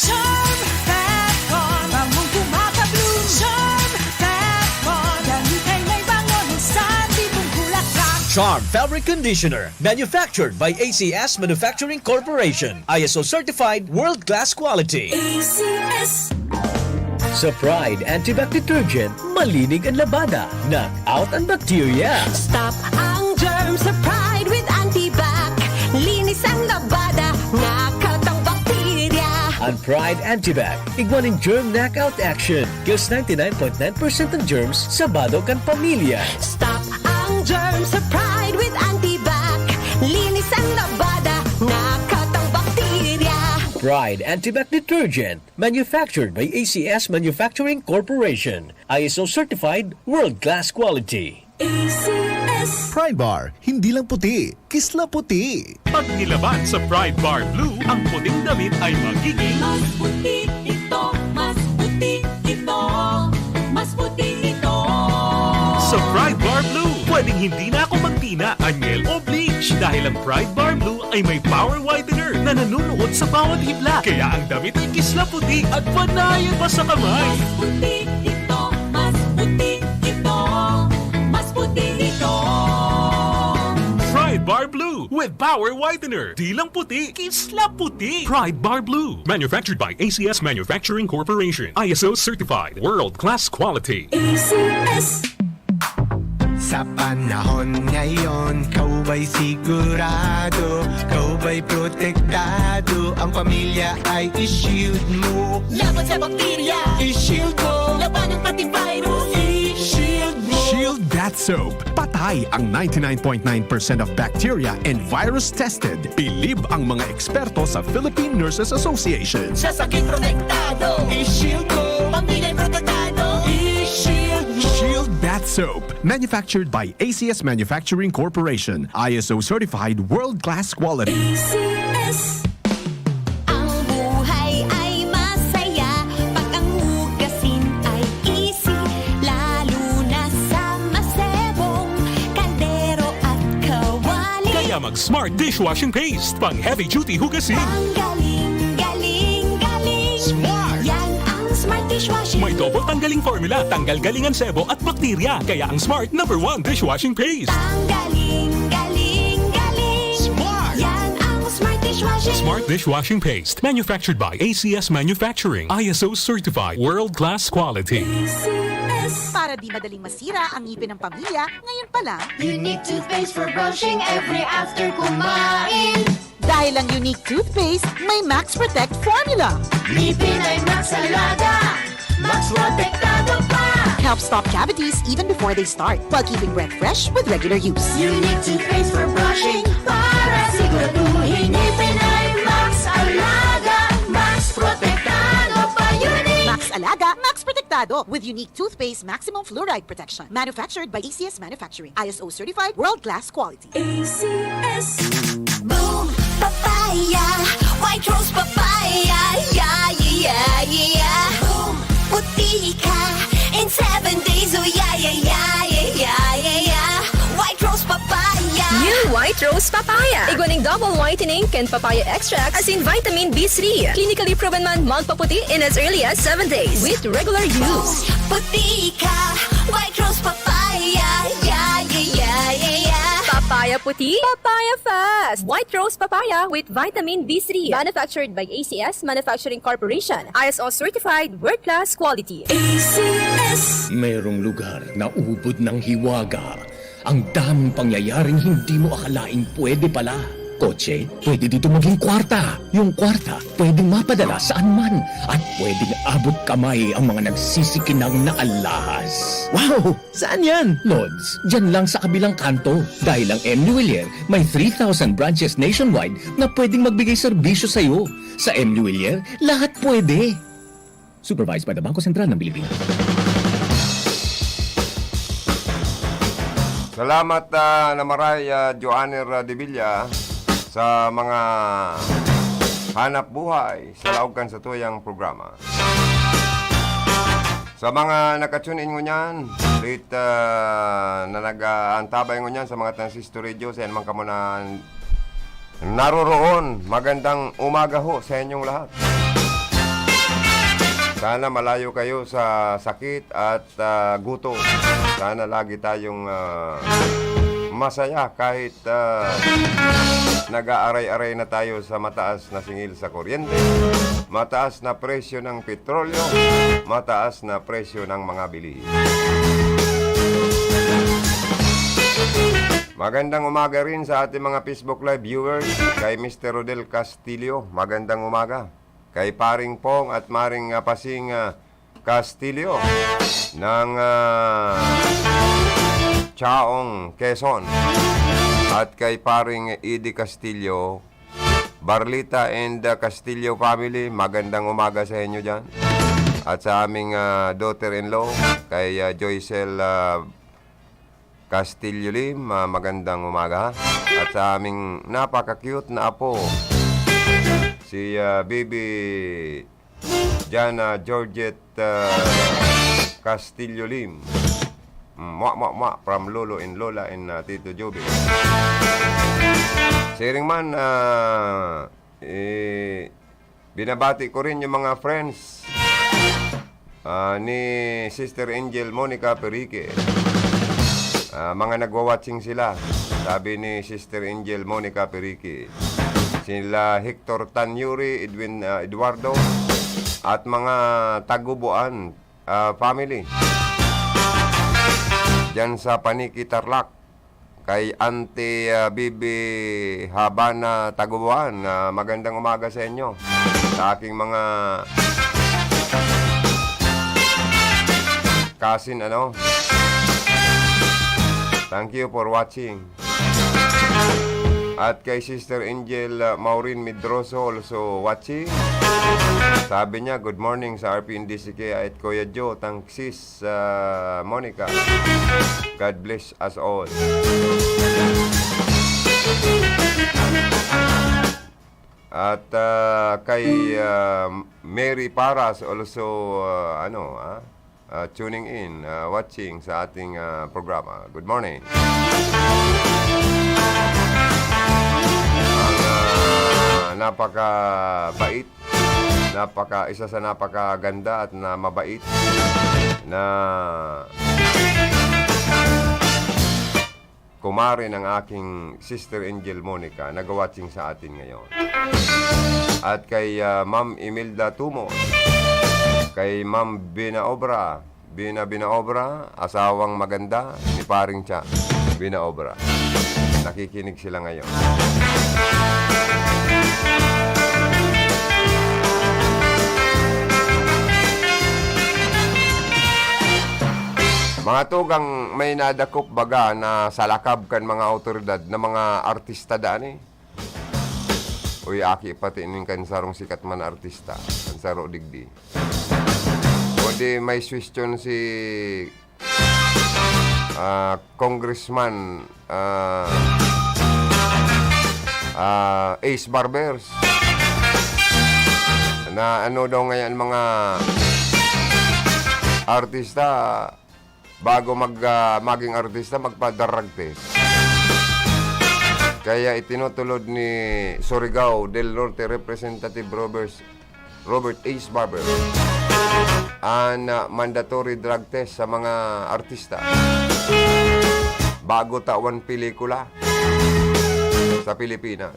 Charm Fab Foam, bangong gumagabloom. Charm Fab Foam, damit ay may bango ng salibong bulaklak. Charm Fabric Conditioner, manufactured by A C S Manufacturing Corporation. I S O certified, world-class quality. A C S. Sa Pride Antibac Detergent, malinig an labada, knock out an bacteria. Stop ang germs sa Pride with Pride Antibac, igwa nin germ knockout action. Kills ninety-nine point nine percent ng germs sa bado kan pamilya. Stop ang germ sa Pride with Antibac. Linis ang labada, nakatang bakterya. Pride Antibac Detergent, manufactured by A C S Manufacturing Corporation. I S O certified, world-class quality. A C S. Pride Bar, hindi lang puti, kisla puti. Pag nilaban sa Pride Bar Blue, ang puting damit ay magiging mas puti ito, mas puti ito, mas puti ito. Sa Pride Bar Blue, pwedeng hindi na ako magtina, anyel o bleach dahil ang Pride Bar Blue ay may power whitener na nanunuot sa bawat hibla. Kaya ang damit ay kisla puti at panayan pa sa kamay. Mas puti ito, mas puti ito, mas puti ito. Pride Bar Blue with Power Whitener. Di lang puti, kisla puti. Pride Bar Blue. Manufactured by A C S Manufacturing Corporation. I S O certified. World class quality. A C S. Sa panahon ngayon, ikaw ba'y sigurado? Ikaw ba'y protektado? Ang pamilya ay i-shield mo. Laban sa bakterya, i-shield mo. Labanan pati virus, i-shield mo. Shield Bath Soap. Patay ang ninety-nine point nine percent of bacteria and virus tested. Bilib ang mga eksperto sa Philippine Nurses Association. Sa sakit protektado, i-shield mo. Pamilya protektado, i-shield mo. Shield Bath Soap. Manufactured by A C S Manufacturing Corporation. I S O certified, world-class quality. A C S. Ang buhay ay masaya pag ang hugasin ay easy, lalo na sa masebong kaldero at kawali. Kaya mag Smart Dishwashing Paste, pang heavy duty hugasin. Tanggaling, galing, galing. Smart! Yan ang Smart Dishwashing. May double tanggaling formula, tanggal galing ang sebo at bakterya. Kaya ang Smart number one dishwashing paste. Tanggaling, galing, galing. Smart! Yan ang Smart Dishwashing. Smart Dishwashing Paste. Manufactured by A C S Manufacturing. I S O certified. World class quality. A C S. Para di madaling masira ang ngipin ng pamilya, ngayon pa lang. Unique toothpaste for brushing every after kumain. Dahil ang Unique Toothpaste may Max Protect Formula. Ngipin ay Max Alaga, Max Protektado pa. Helps stop cavities even before they start, while keeping breath fresh with regular use. Unique Toothpaste for brushing, para siguraduhin ngipin ay Max Alaga, Max Protektado pa. Unique. Max Alaga, Max Protektado with Unique Toothpaste Maximum Fluoride Protection. Manufactured by A C S Manufacturing. I S O certified, world-class quality. A C S. Boom Papaya, White Rose Papaya, yeah, yeah, yeah, yeah, yeah. Boom, puti ka in seven days, oh yeah, yeah, yeah, yeah, yeah, yeah, yeah. White Rose Papaya. New White Rose Papaya. Igwa ning double whitening kan papaya extract asin vitamin B three. Clinically proven man magpaputi in as early as seven days with regular use. Boom, puti ka, White Rose Papaya, yeah, yeah, yeah, yeah, yeah. Papaya puti, papaya fast. White Rose Papaya with vitamin B three. Manufactured by A C S Manufacturing Corporation. I S O certified, world class quality. A C S. Merong lugar na ubod ng hiwaga. Ang daming pangyayaring hindi mo akalaing pwede pala. Kotse, pwede dito maging kwarta. Yung kwarta, pwedeng mapadala saan man. At pwedeng abot kamay ang mga nagsisikinang na alahas. Wow! Saan yan? Lods, dyan lang sa kabilang kanto. Dahil ang M Lhuillier may three thousand branches nationwide na pwedeng magbigay serbisyo sa'yo. Sa M Lhuillier, lahat pwede. Supervised by the Bangko Sentral ng Pilipinas. Salamat, ah, na maray, ah, Joanner, ah, de Villa, sa mga hanap buhay sa laog kan satuyang programa. Sa mga naka-tune in ngunyan, late, ah, na nag-aantabay ngunyan sa mga transistor radio, sa man kamo na naroroon, magandang umaga ho sa inyong lahat. Sana malayo kayo sa sakit at, ah, gutom. Sana lagi tayong, ah, masaya kahit, ah, nag-aaray-aray na tayo sa mataas na singil sa kuryente, mataas na presyo ng petrolyo, mataas na presyo ng mga bilihin. Magandang umaga rin sa ating mga Facebook Live viewers, kay Mister Rodel Castillo. Magandang umaga. kay Paring Pong at Maring, ah, Pasing, ah, Castillo ng, ah, Chaong, Quezon, at kay Paring Eddie Castillo, Barlita and, ah, Castillo family, magandang umaga sa inyo diyan. At sa aming, ah, daughter-in-law, kay, ah, Joycel, ah, Castillo Lim, ah, magandang umaga. At sa aming napaka-cute na apo, si, ah, Bibi Jana Georgette, ah, Castillo Lim. Mm, mwa, mwa, mwa, from Lolo and Lola and, ah, Tito Joby. Siring man, ah, eh, binabati ko rin yung mga friends, ah, ni Sister Angel Monica Perique. Ah, mga nagwa-watching sila, sabi ni Sister Angel Monica Perique. Sila Hector Tanyuri, Edwin, ah, Eduardo, at mga Taguboan, ah, family. Diyan sa Paniki, Tarlac. Kay Auntie, ah, Bibi Habana Taguboan, ah, magandang umaga sa inyo. Sa aking mga cousin, ano. Thank you for watching. At kay Sister Angel, ah, Maureen Medroso, also watching. Sabi niya, "Good morning sa R P N D C K at Kuya Joe, tang sis, ah, Monica. God bless us all." At, ah, kay, ah, Mary Paras, also, ah, ano, ah, ah, tuning in, ah, watching sa ating, ah, programa. Good morning. Ang, ah, napakabait, napaka, isa sa napakaganda at na mabait na kumare ng aking Sister Angel Monica, nagwa-watching sa atin ngayon. At kay, ah, Ma'am Imelda Tumon, kay Ma'am Bina Obra, Bina, Bina Obra, asawang maganda ni Paring Cha, Bina Obra. Nakikinig sila ngayon. Mga tugang, may nadakop baga na sa lakab kan mga awtoridad na mga artista daan eh. Uy, aki pati nin kan sarong sikat man na artista, kan saro digdi. O di may suwestiyon si, ah, Congressman, ah, ah, Ace Barbers. Na ano daw ngayon mga artista, bago mag, ah, maging artista, magpa-drug test. Kaya itinutulod ni Surigao del Norte Representative Robert, Robert Ace Barber an, ah, mandatory drug test sa mga artista bago tawan pelikula sa Pilipinas.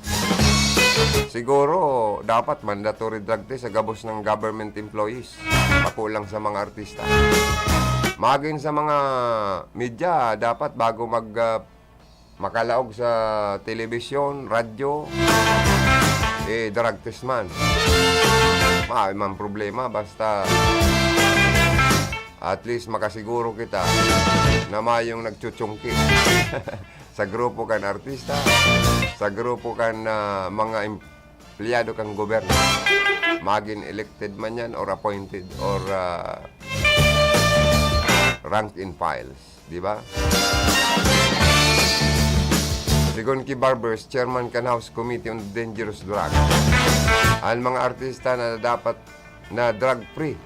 Siguro, dapat mandatory drug test sa gabos ng government employees. Bako lang sa mga artista. Magin sa mga media, dapat bago mag, ah, makalaog sa telebisyon, radyo, eh, drug test man. Maay man problema, basta at least makasiguro kita na mayong nagchuchungki sa grupo kan artista, sa grupo kan, ah, mga em-, empleyado kan gobyerno. Magin elected man yan or appointed or, ah, rank and files, di ba? Sigon ki Barbers, chairman kan House Committee on Dangerous Drugs, an mga artista na dapat na drug-free.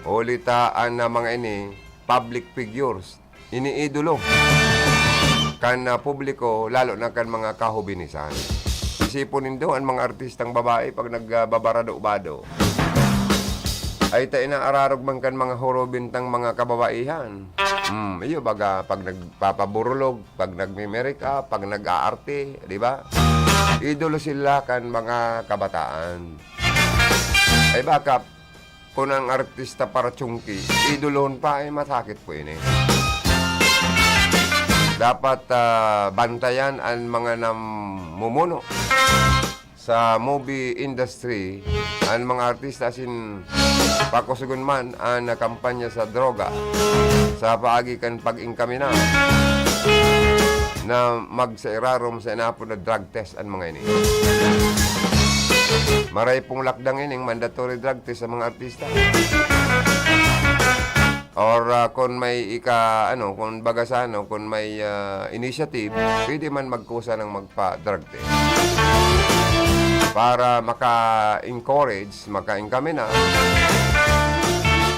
Huli ta an, ah, mga ini, public figures, iniidolo kan, ah, publiko, lalo na kan mga kahubinisan. Isipon nindo an mga artistang babae pag nagbabarado-bado. Ay ta inaararog man kan mga hurubintang mga kababaihan. Hmm, iyo baga, pag nagpapaburulog, pag nagme-makeup, pag nag-aarte, di ba? Idolo sila kan mga kabataan. Ay baka, kun ang artista para chungki, idolon pa, ay masakit po ini. Dapat, ah, bantayan ang mga namumuno sa movie industry, an mga artista asin pakusugon man an kampanya sa droga sa paagi kan pag-inkamina na magsairarom sa inaapod na drug test an mga ini. Maray pong lakdang ining mandatory drug test sa mga artista. Or, ah, kung may ika-, ano, kung baga sa ano, kung may, ah, initiative, pwede man magkusa ng magpa-drug test. Para maka-encourage, maka-inkamina,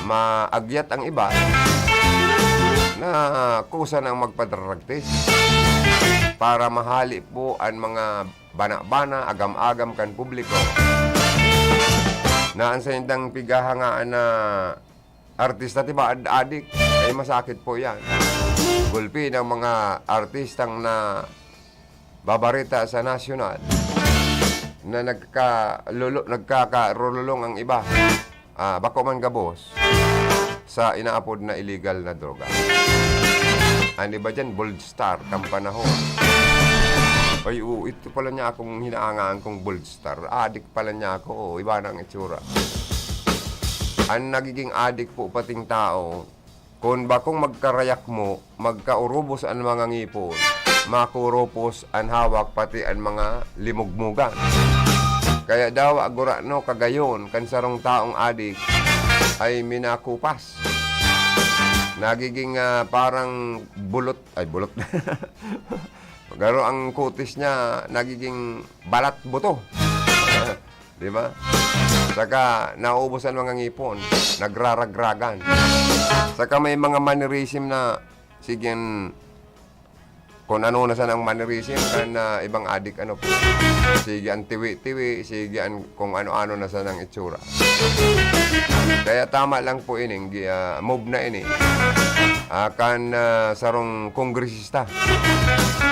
maagyat ang iba na kusa ng magpa-drug test. Para mahali po ang mga bana-bana, agam-agam kan publiko na an saindang pighahangaan na artista, di ba, ad-, adik, ay masakit po yan. Gulpi ng mga artistang nababarita sa nasyonal na nagkalolo-, nagkakarululong ang iba, ah, bako man gabos, sa inaapod na illegal na droga. An iba dyan, bold star, kan panahon. Ay, oo, ito pala niya akong hinahangaan kong bold star. Adik pala niya ako, oh, iba na ang itsura. An nagiging adik po pating tao, kun bakong magkarayak mo, magkaurubos an mga ngipon, makurupos an hawak pati an mga limugmugan. Kaya dawa gurano kagayon kan sarong taong adik ay minakupas. Nagiging, ah, parang bulot, ay, bulot. Garo ang kutis niya nagiging balat buto. Di ba? Saka naubos an mga ngipon, nagraragragan. Saka may mga mannerism na, sige, an, kung ano na sanang mannerism kan, ah, ibang adik, ano po. Sige, an tiwi-tiwi, sige, an kung ano-ano na sanang itsura. Kaya tama lang po ining gi-, ah, move na ini, ah, kan, ah, sarong kongresista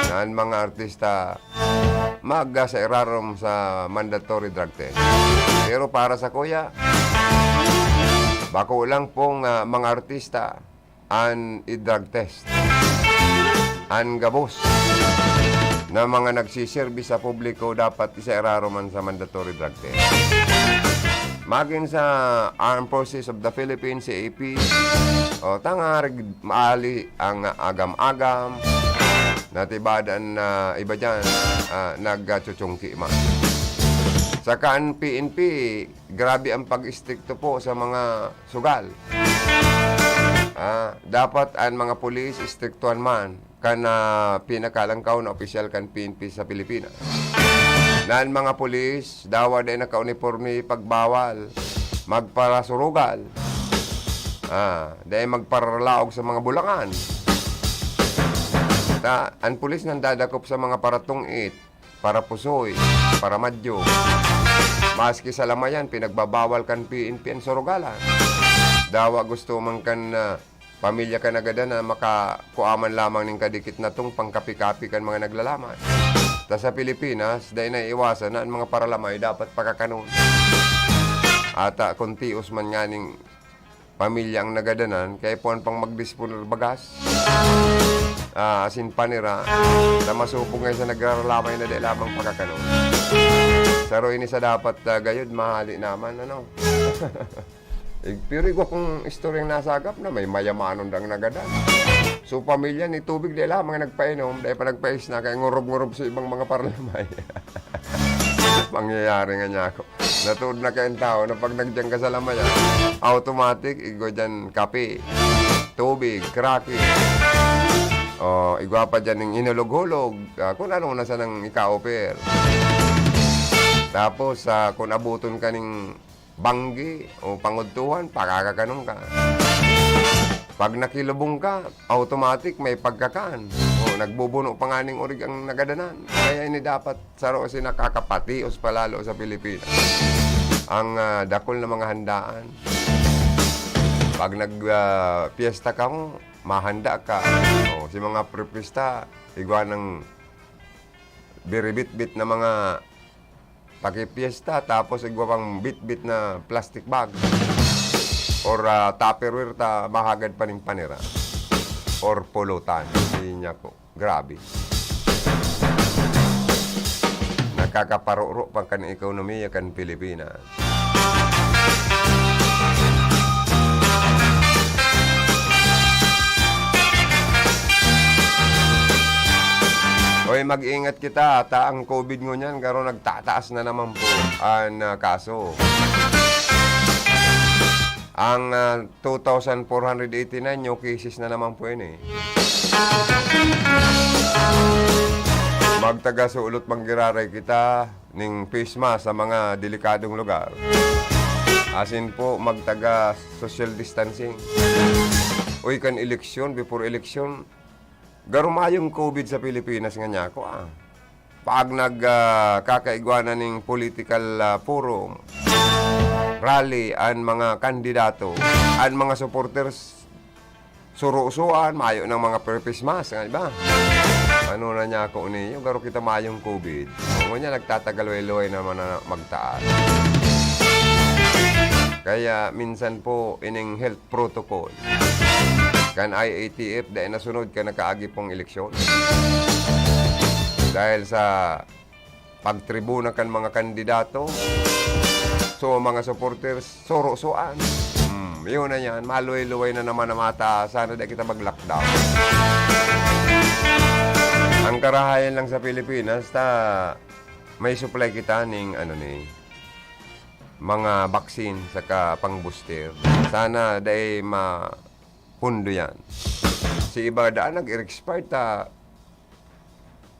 na an mga artista mag, ah, sa irarom sa mandatory drug test. Pero para sa kuya, bako lang pong, ah, mga artista an i-drug test. An gabos na mga nagsiserbi sa publiko dapat isairarom man sa mandatory drug test. Magin sa Armed Forces of the Philippines, A F P, o, tangarig maali ang agam-agam, natibadan na iba dyan, ah, nagchuchungki man. Saka an P N P, grabe ang pag-istrikto po sa mga sugal. Ah, dapat an mga pulis istriktuhan man kan, ah, pinakalangkaw na opisyal kan P N P sa Pilipinas. Na an mga pulis, dawa dai nakauniporme, pagbawal magparasurugal. Ah, dai magparalaog sa mga bulangan. Ta, an pulis nandadakop sa mga paratungit, parapusoy, paramadyo. Maski sa lamayan, pinagbabawal kan P N P an surugalan. Dawa gusto man kan, ah, pamilya kan nagadanan na makakua man lamang nin kadikit na tong pangkapi-kapi kan mga naglalamay. Ta sa Pilipinas, dai naiiwasan na an mga paralamay dapat pakakanon. Ata, kun tios man nganing pamilya ang nagadanan, kaya puwan pang magdisponer bagas. Ah, asin panira, ta masupog nga sa nagraralamay na dai lamang pakakanon. Saro ini sa dapat, ah, gayod, mahali naman, ano? Eh, pero igwa kong istoryang nasagap na may mayamanon dang nagadan. So, pamilya ni tubig, dai lamang nagpainom, dai pa nagpaisna, kaya ngurob-ngurob sa ibang mga paralamay. Pangyayari nga niya ako. Natuod na kayong tao na pag nagdiyan ka sa lamayan, automatic, igwa dyan kape, tubig, cracky. O, igwa pa dyan yung inulog-hulog, ah, kung ano na sanang ika-offer. Tapos, ah, kung abuton ka ning banggi o pangudtuhan, pakakakanon ka. Pag nakilubong ka, automatic may pagkakan. O, nagbubuno pa nga ning urig ang nagadanan. Kaya ini dapat saro si nakakapatios palalo sa Pilipinas. Ang, ah, dakul na mga handaan. Pag nag, ah, piyesta ka mo, mahanda ka. O, si mga prepista, igwa ng biribitbit na mga pakipiyesta, tapos igwa pang bitbit na plastic bag or, ah, Tupperware ta mahagad pa ning panira or pulutan. Hindi niya po. Grabe. Nag, kakaparoro pa kan ekonomiya kan Pilipinas. Oy, mag-ingat kita, ta ang covid ngunyan, garo nagtataas na naman po an, ah, kaso. Ang, ah, two thousand four hundred eighty-nine new cases na naman po yun, eh. Magtagasulot, manggiraray kita ning face mask sa mga delikadong lugar. Asin po, magtaga social distancing. Uy, kan eleksyon, before eleksyon, garo mayong covid sa Pilipinas ngunyan, ah. Pag nag, ah, kakaigwa na ning political, ah, forum, rally, an mga kandidato, an mga supporters, suro-suan, mayo nang mga purpose mask, ang iba. Ano na niya ako niyo, garo kita mayong covid. Ngunyan, nagtatagal-luway-luway naman na magtaas. Kaya minsan po, ining health protocol kan I A T F, dai nasunod kan nakaagi pong eleksyon. Dahil sa pagtribuna kan mga kandidato, so, mga supporters, suro-suan. Hmm, yun na yan. Maluway-luway na naman ang mata. Sana di kita mag-lockdown. Ang karahayan lang sa Pilipinas, ta may supply kita ning, ano, ni mga vaccine saka pang-booster. Sana dai mapundo yan. Si iba daan nag-expire ta,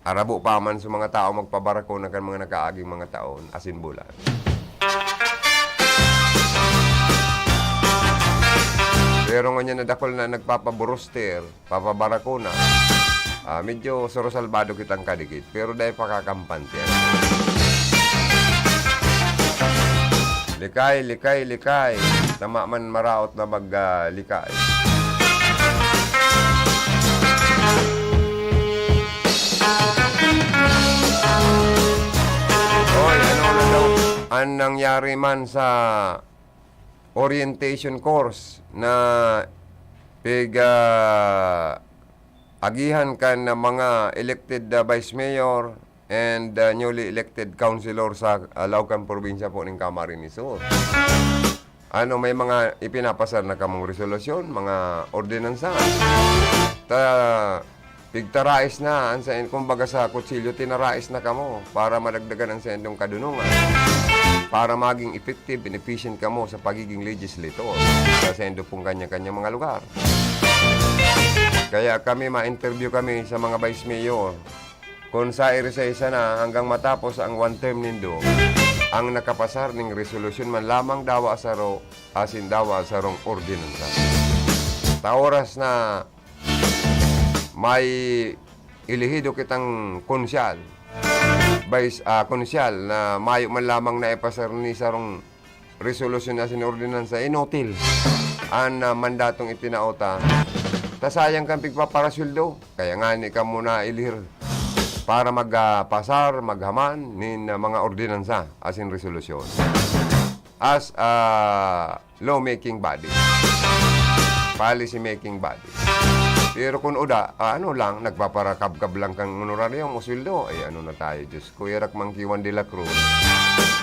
arabo pa man sa mga tao magpabarakuna kan mga nakaaging mga taon, asin bulan. Pero ngunyan na dakul na nagpapaburuster, papabarakuna, ah, medyo suro-salbado kitang kadikit, pero dai pa kakampante. Likay, likay, likay. Tama man maraot na mag, ah, likay. Oy, ano na daw ang nangyari man sa orientation course na pig, ah, agihan kan mga elected, ah, vice mayor and, ah, newly elected councilor sa, ah, laog kan probinsya po ning Camarines Sur? Ano, may mga ipinapasar na kamong resolusyon, mga ordinansa? Ta, pigtarais na, an sain-, kumbaga sa kutsilyo, tinarais na kamo para madagdagan an saindong kadunongan, para maging effective and efficient kamo sa pagiging legislator sa saindo pong kanya-kanyang mga lugar. Kaya kami, ma-interview kami sa mga vice mayor. Kun sa iri sa isa na, hanggang matapos ang one term nindo, ang nakapasar ning resolusyon man lamang dawa saro, asin dawa sarong ordinansa. Ta oras na may elehido kitang konsyal, vice, ah, konsyal na mayo man lamang naipasar ni sarong resolusyon asin ordinansa, inutil an, ah, mandatong itinao ta. Ta sayang kan pigpaparasweldo. Kaya ngani kamo nailihir para mag, ah, pasar, maghaman nin, ah, mga ordinansa asin resolusyon as a lawmaking body, policy making body. Pero kun uda, ah, ano lang, nagpaparakabkab lang kan honorarium o sweldo, ay ano na tayo, Diyos ko, irak man ki Juan de la Cruz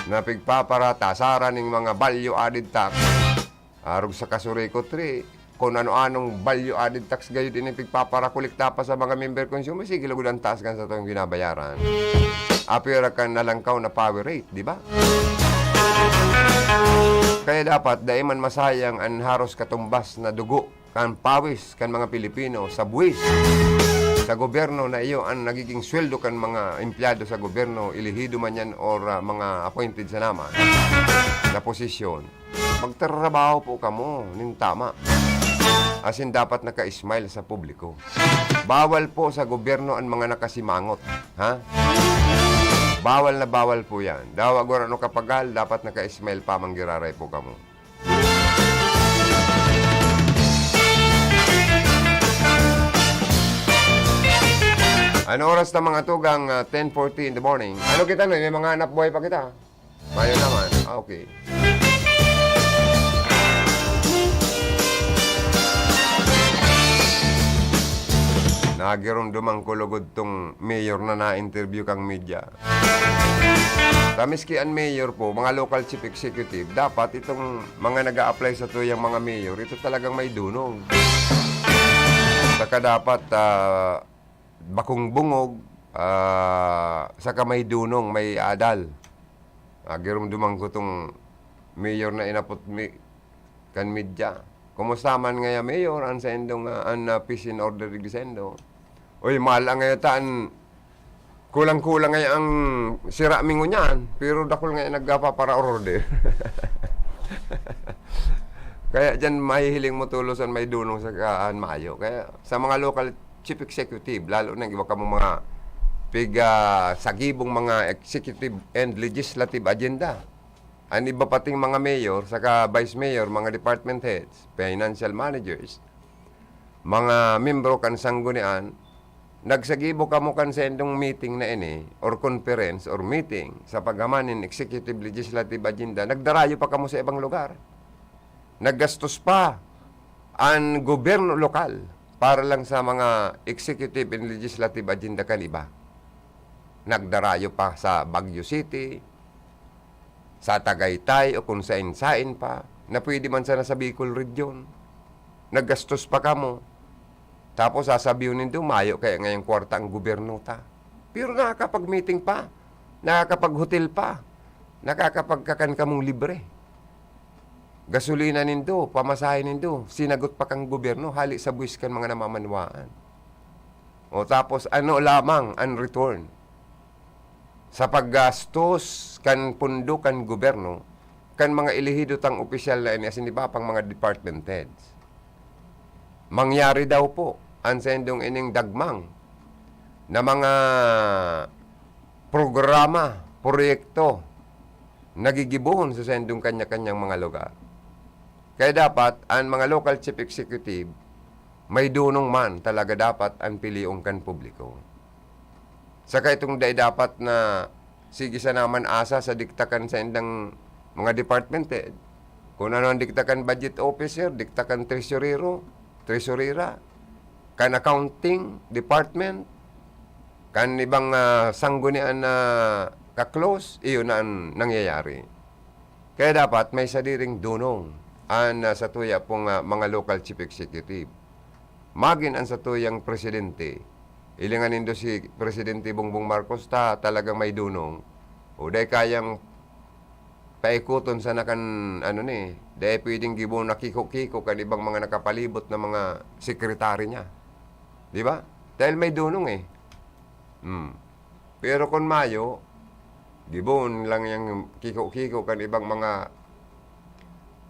na pigpaparatasaran ning mga value added tax, arog sa kasurikot ri, kun ano-anong value added tax gayud ini pigpaparakolekta pa sa mga member consumer, sige lugod ang taas kan satong binabayaran. Apira kan nalangkaw na power rate, di ba? Kaya dapat, dai man masayang an haros katumbas na dugo kan pawis kan mga Pilipino sa buwis sa gobyerno na iyo an nagiging sweldo kan mga empleyado sa gobyerno, elehido man yan or, ah, mga appointed sa naman na posisyon. Magtrabaho po kamo nin tama. Asin dapat naka-smile sa publiko. Bawal po sa gobyerno an mga nakasimangot, ha? Bawal na bawal po yan. Dawa gurano kapagal, dapat naka-smile pa, manggiraray po kamo. Ano oras na, mga tugang? Ah, ten forty in the morning. Ano kita, no? May mga hanap buhay pa kita. Mayo naman. Ah, okay. Nagiromdoman ko lugod tong mayor na na-interview kang media. Ta miski an mayor po, mga local chief executive, dapat itong mga nag apply sa tuyang mga mayor, ito talagang may dunong. Saka dapat, ah, bakong bungog, ah, saka may dunong, may adal. Nagiromdoman ko tong mayor na inapot mi-, kan media. Kumusta man ngaya, Mayor, an saindong, ah, an, ah, peace and order digdi saindo? Uy, mahal ang ngaya ta an kulang-kulang ngaya ang sira mi ngunyan, pero dakul ngaya nagpapara-order. Kaya diyan mahihiling mo tulos an may dunong saka an mayo. Kaya sa mga local chief executive, lalo na iba kamo mga piga sagibong mga executive and legislative agenda. An iba pating mga mayor saka vice mayor, mga department heads, financial managers, mga membro kan sanggunian, nagsagibo kamo kan saindong meeting na ini or conference or meeting sa paghaman nin executive legislative agenda, nagdarayo pa kamo sa ibang lugar. Naggastos pa an gobyerno lokal para lang sa mga executive and legislative agenda kan iba. Nagdarayo pa sa Baguio City, sa Tagaytay o kung sain-sain pa, na pwede man sana sa Bicol Region. Naggastos pa kamo. Tapos sasabihin nindo, "Mayo kaya ngayang kwarta ang gobyerno ta." Pero nakakapag-meeting pa, nakakapag-hotel pa, nakakapagkakan kamong libre. Gasolina nindo, pamasahe nindo, sinagot pa kang gobyerno, hali sa buwis kan mga namamanwaan. O tapos, ano lamang ang return sa paggastos kan pondo kan gobyerno, kan mga elehido tang opisyal na ini, asin iba pang mga department heads? Mangyari daw po an saindong ining dagmang na mga programa, proyekto na gigibohon sa saindong kanya-kanyang mga lugar. Kaya dapat an mga local chief executive, may dunong man talaga dapat an pilion kan publiko. Saka itong dai dapat na sige sana man asa sa dikta kan saindang mga department head. Kung ano ang dikta kan budget officer, dikta kan tresurero, tresurera, kan accounting department, kan ibang, ah, sanggunian na ka-close, iyon na ang nangyayari. Kaya dapat may sadiring dunong an, ah, satuya pong, ah, mga local chief executive. Magin an satuyang presidente. Hilingan nindo si Presidente Bongbong Marcos ta talagang may dunong. O dai kayang paikuton sana kan, ano ni, dai pwedeng gibo na kiko-kiko kan ibang mga nakapalibot na mga sekretary niya. Di ba? Dahil may dunong eh. Hmm. Pero kun mayo, gibohon lang yang kiko-kiko kan ibang mga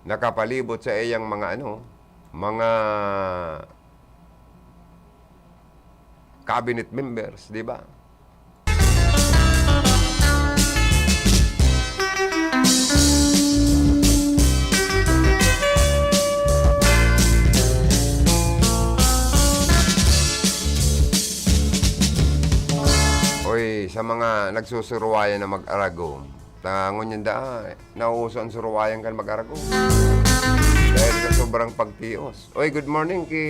nakapalibot sa iyang mga ano, mga cabinet members, di ba? Oy, sa mga nagsusuruwayan na mag-aragom, ta ngunyan daa, nauuso an suruwayan kan mag-aragom. Dahil sa sobrang pagtios. Oy, good morning ki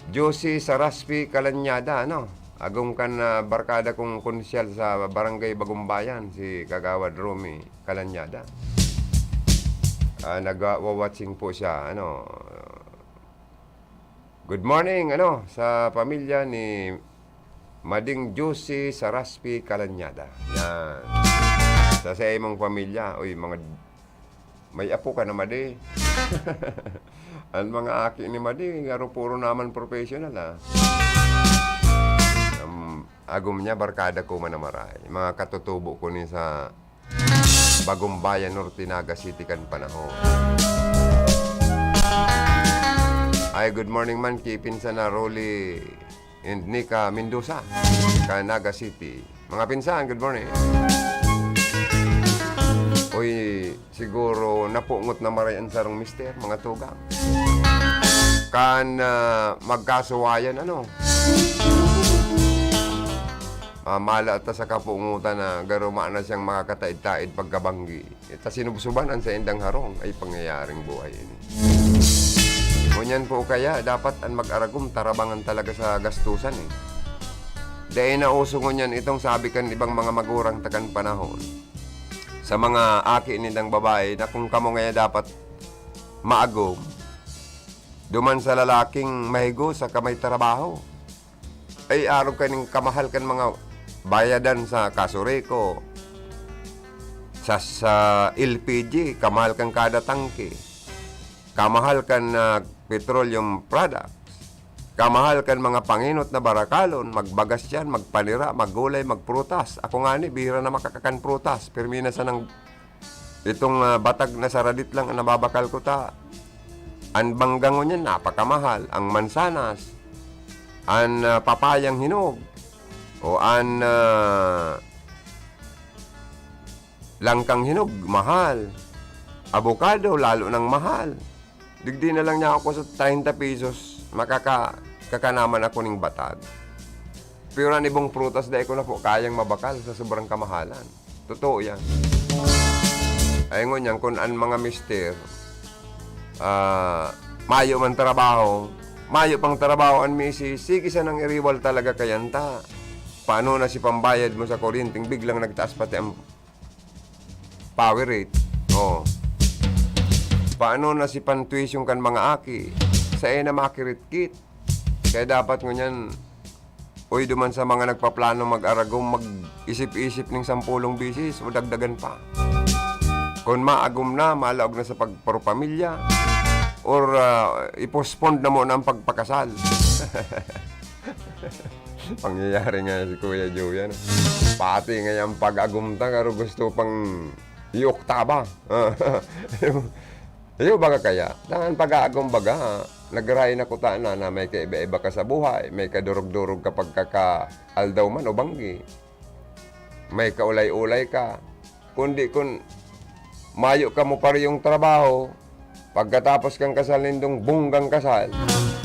Josie Saraspi Kalanyada, ano? Agom kan, ah, barkada kong konsyal sa Barangay Bagumbayan, si Kagawad Romy Kalanyada. Ah, nagwa-, wa-watching po siya, ano. Good morning, ano, sa pamilya ni Mading Josie Saraspi Kalanyada. Yan. Sa, sa imong pamilya, uy, mga, may apo ka na, Madi. Ang mga aki ni Madi, garo puro naman professional, ah. Um, agom niya, barkada ko man na maray. Mga katutubo ko ni sa Bagumbayan Norte, Naga City kan panahon. Ay, good morning man ki pinsan na Rolly and Nika Mendoza, kan Naga City. Mga pinsan, good morning. Uy, siguro napungot na maray an sarong mister, mga tugang. Kan, ah, magkasuwayan, ano? Ah, mala ta sa kapungutan na garuma na siyang makakataid-taid pagkabanggi. Ita sinubsuban an saindang harong, ay pangyayaring buhay ini. Ngunyan po kaya, dapat an mag-aragom tarabangan talaga sa gastusan, eh. Dai na uso ngunyan itong sabi kan ibang mga magurang ta kan panahon. Sa mga aki nindang babae na kung kamo ngaya dapat maagom, duman sa lalaking mahigos saka may trabaho. Ay, arog kaning kamahal kan mga bayadan sa Casureco, sa, sa L P G, kamahal kan kada tangke, kamahal kan, ah, petroleum products, kamahal kan mga pangenot na barakalon, magbagas yan, magpanira, maggulay, magprutas. Ako ngani, bihira na makakakan prutas, pirmi na sanang itong, ah, batag na saradit lang an nababakal ko ta. An bangga ngunyan napakamahal, ang mansanas, an, ah, papayang hinog, o an, ah, langkang hinog, mahal. Abokado, lalo nang mahal. Digdi na lang niya ako sa treinta pesos, makaka-, kakanaman ako ning batag. Pero an ibong prutas, dai ko na po kayang mabakal sa sobrang kamahalan. Totoo yan. Ay, ngunyan, kun an mga mister, ah, mayo man trabaho, mayo pang trabaho an misis, sige sanang iriwal talaga kayan ta. Paano na si pambayad mo sa kuryenteng biglang nagtaas pati ang power rate? Oh. Paano na si pantuition kan mga aki? Sae na makiritkit. Kaya dapat ngunyan, uy, duman sa mga nagpaplano mag-aragom, mag-isip-isip ning sampulong bisis o dagdagan pa. Kun maagom na, malaog na sa pagparopamilya, or, ah, i-postpone na muna ang pagpakasal. Pangyayari nga si Kuya Joey, ano? Pati nga yung pag-agom ta, pero gusto pang i-oktaba. Iyo, baga kaya, dangan pag-aagom baga, nagray na kuta na, na may kaiba-iba ka sa buhay, may kadurog-durog ka pagkakaaldaw man o banggi, may kaulay-ulay ka. Kundi kun mayo kamo parehong trabaho, pagkatapos kan kasal nindong bonggang kasal,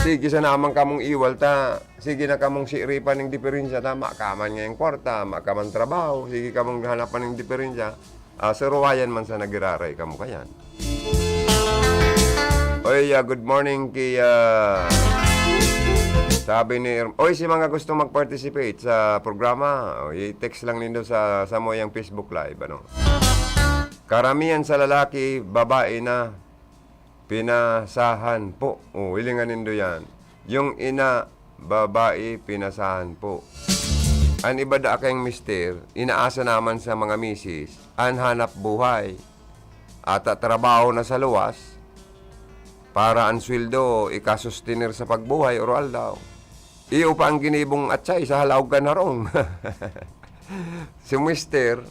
sige sana man kamong iwal ta, sige na kamong siripan ning diferensya ta, makaman ngayang kwarta, makaman trabaho, sige kamong hanapan ning diferensya. Ah, suruwayan man sana giraray kamo kayan. Oy, ah, good morning kay, ah, sabi ni Erm-, oy, si mga gustong mag-participate sa programa, oh, i-text lang nindo sa, sa mo yang Facebook Live, ano. Karamihan sa lalaki, babae na pinasahan po. Oh, hilingan nindo yan. Yung ina, babae, pinasahan po. An iba da kayang mister, inaasa naman sa mga misis, an hanap buhay. Ata trabaho na sa luwas, para an sweldo ikasustener sa pagbuhay oro-aldaw. Iyo pa ang ginibong atsay sa halaog kan harong. Si mister,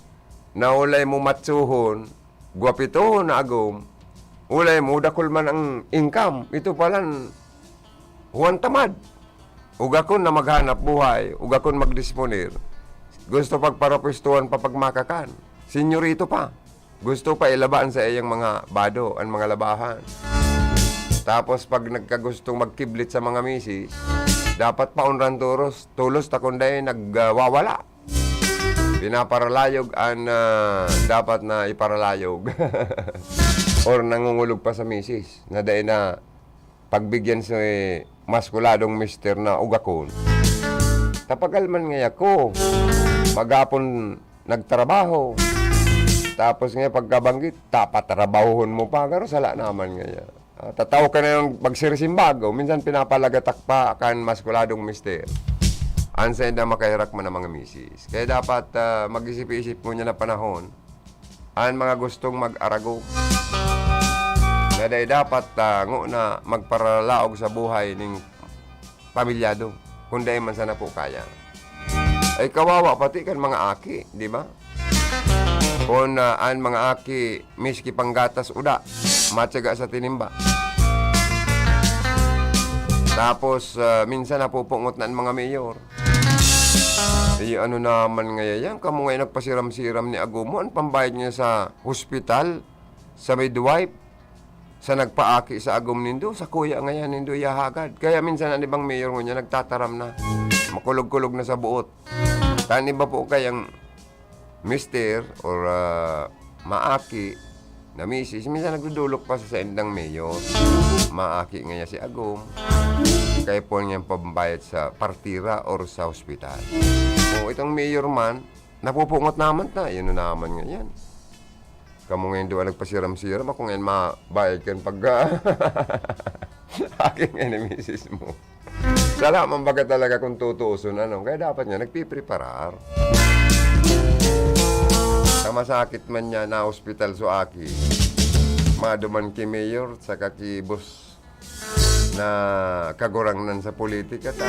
na ulay mo matsuhon, gwapitohon na agom, ulay mo dakul man ang income, ito palan, huwan tamad. Ugakon na maghanap buhay, ugakon magdisponer. Gusto pagparapwestuhan pa pag makakan. Senyorito pa. Gusto pa ilaba an saiyang mga bado, an mga labahan. Tapos pag nagkagustong magkiblit sa mga misis, dapat paunran toros, tolos ta kun dai nagwawala. Pinaparalayog an, ah, dapat na iparalayog. Or nangungulog pa sa misis na dai na pagbigyan si maskuladong mister na ugakon. Tapagal man ngaya ko, maghapon nagtrabaho. Tapos ngaya pagkabanggit, tapatrabahohon mo pa. Garo sala naman ngaya. Ah, tataw ka na yung magsirisimbag, o minsan pinapalagatak pa kan maskuladong mister. An sainda makaherak man ang mga misis. Kaya dapat, ah, mag-isip-isip ngunyan na panahon an mga gustong mag-arago na dai dapat, ah, ngona magparalaog sa buhay ning pamilyado, kun dai man sana po kaya. Ay kawawa pati kan mga aki, di ba? Kun, ah, an mga aki, miski panggatas uda, matyaga sa tinimba. Tapos, ah, minsan napupungot na an mga mayor. Eh, ano naman ngaya yan? Kamo ngaya nagpasiram-siram ni agom mo, an pambayad niya sa hospital, sa midwife, sa nagpaaki sa agom nindo, sa kuya ngayan nindo iyahagad. Kaya minsan an ibang mayor ngunyan nagtataram na. Makulog-kulog na sa buot. Ta an iba po kayang mister or, ah, maaki na misis, minsan nagdudulok pa sa saindang mayor. Maaki ngaya si Agom, kaya po niyang pambayad sa partira or sa hospital. O, itong mayor man, napupungot naman ta, yun na naman ngayon. Kamo ngayon duwa nagpasiram-siram, ako ngayon mabayad kan pag-, aki ngayon ni misis mo. Sala man baga talaga kung tutuuson, ano? Kaya dapat nga nagpipreparar. Sa masakit man niya, na-hospital so aki. Maduman ki mayor, saka ki boss na kagurangnan sa politika, ta.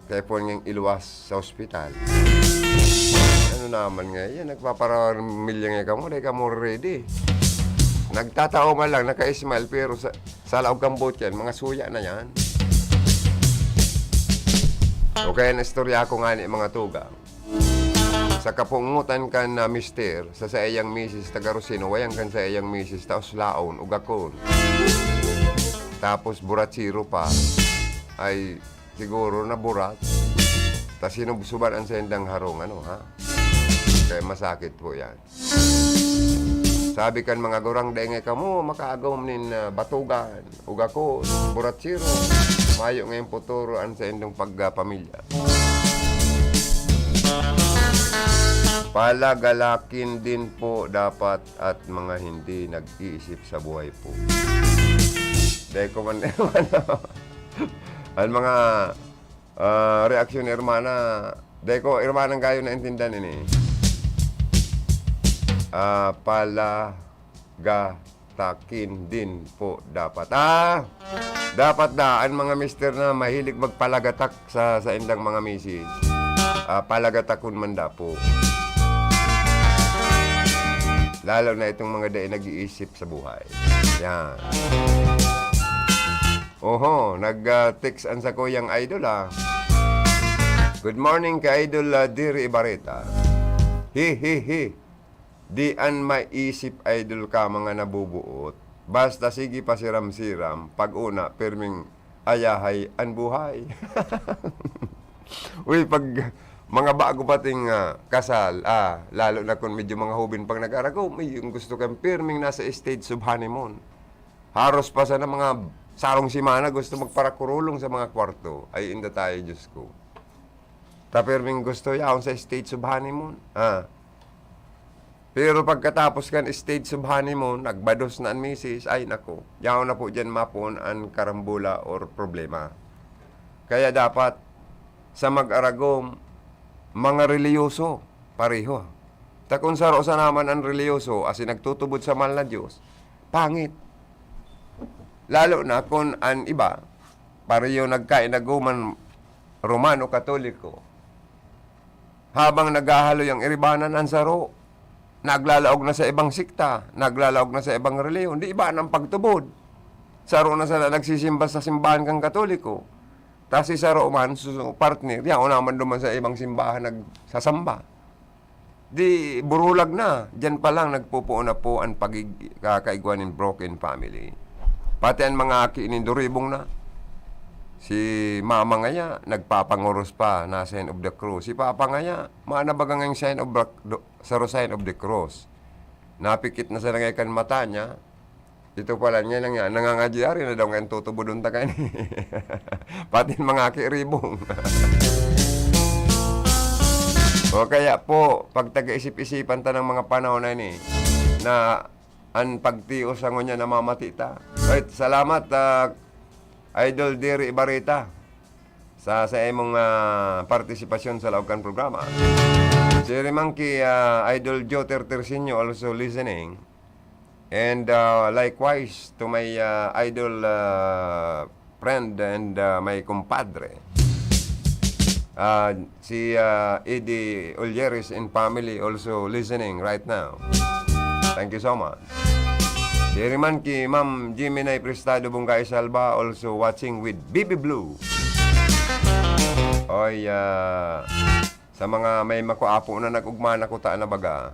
Kaya po niyang iluwas sa ospital. Ano naman nga yan? Nagpaparamilya nga kamo, dahil kamo ready. Nagtatao man lang, naka-smile, pero sa, sa laog kang boot yan, mga suya na yan. O kaya naistorya ko nga ni mga tugang. Sa kapungutan kan na mister, sa saiyang misis, taga Rosino, wayang kan saiyang misis, taos laon, ugakon. Tapos buratsiro pa, ay siguro naburat. Tas sinubsuban ang sendang harong, ano, ha? Kaya masakit po yan. Sabi kan mga gurang, "Dai nga kamo makaagom nin, ah, batugan, ugakon, buratsiro. Mayo ngayong futuro an saindong pagkapamilya." Palagalakin din po dapat at mga hindi nag-iisip sa buhay po. Dai ko man, ano, ang mga, ah, reaksyon ni Hermana, dai ko, Hermana, gayo naintindihan ini. Ah, palagatakin din po dapat. Ah, dapat da, ang mga mister na mahilig magpalagatak sa, sa indang mga misis, ah, palagatakon man da po. Lalo na itong mga dai nag-iisip sa buhay. Yan. Oho, nag, ah, text ang sakuyang idol, ah. "Good morning ka, Idol, ah, Diri Ibareta. Hi, hi, hi. Di an maisip, idol, ka mga nabubuot. Basta sige pasiram-siram, pag una, pirming ayahay an buhay." Uy, pag mga bago pating, ah, kasal, ah, lalo na kung medyo mga hubin pang nag-aragom, ay, yung gusto kang pirming nasa stage of honeymoon. Haros pa sana mga sarong semana gusto magparakurulong sa mga kwarto. Ay, inda tayo, Diyos ko. Ta pirming gusto yaon sa stage of honeymoon. Ah. Pero pagkatapos kan stage of honeymoon, nagbados na an misis, ay nako, yaon na po diyan mapoon an karambola or problema. Kaya dapat, sa mag-aragom, mga reliyoso, pareho. Ta kun saro sana man an reliyoso, asin nagtutubod sa mahal na Diyos, pangit. Lalo na kun an iba, pareho nagkainagoman Romano Katoliko. Habang naghahaloy ang iribanan, an saro naglalaog na sa ibang sekta, naglalaog na sa ibang relihiyon, di iba nang pagtubod. Saro na sana nagsisimba sa simbahan kan Katoliko. Tas si saro man, su-, su-, partner, yaon naman duman sa ibang simbahan nagsasamba. Di burulag na, diyan pa lang nagpupuon na po an pagig-, ka-, kaigwa nin broken family. Pati an mga aki nin duribong na. Si mama ngaya, nagpapangoros pa na sign of the cross. Si papa ngaya, maana baga ngayong sign of the, do-, saro sign of the cross. Napikit na sana ngaya kan mata niya. Ito pala, niya lang yan. Nangangadyari na daw ngayon, tutubodon ta kaini. Pati mga kiribong. O kaya po, pagtaga-isip-isipan ta ng mga panahon na ini, na an pagtios sa ngunyan namamati ta. Right, salamat, ah, Idol Diri Ibarita, sa, sa imong, ah, partisipasyon sa laog kan programa. Si Rimanki, ah, Idol Joe Tertersinio also listening. And, ah, likewise to my, ah, idol, ah, friend and, ah, my compadre. Ah, si, ah, Eddie Ulyeres and family also listening right now. Thank you so much. Diri man ki Ma'am Jimmy Nay Prestado Bungay Salva, also watching with Bibi Blue. Oy, ah, sa mga may makuapo na nag-ugma na kuta na baga,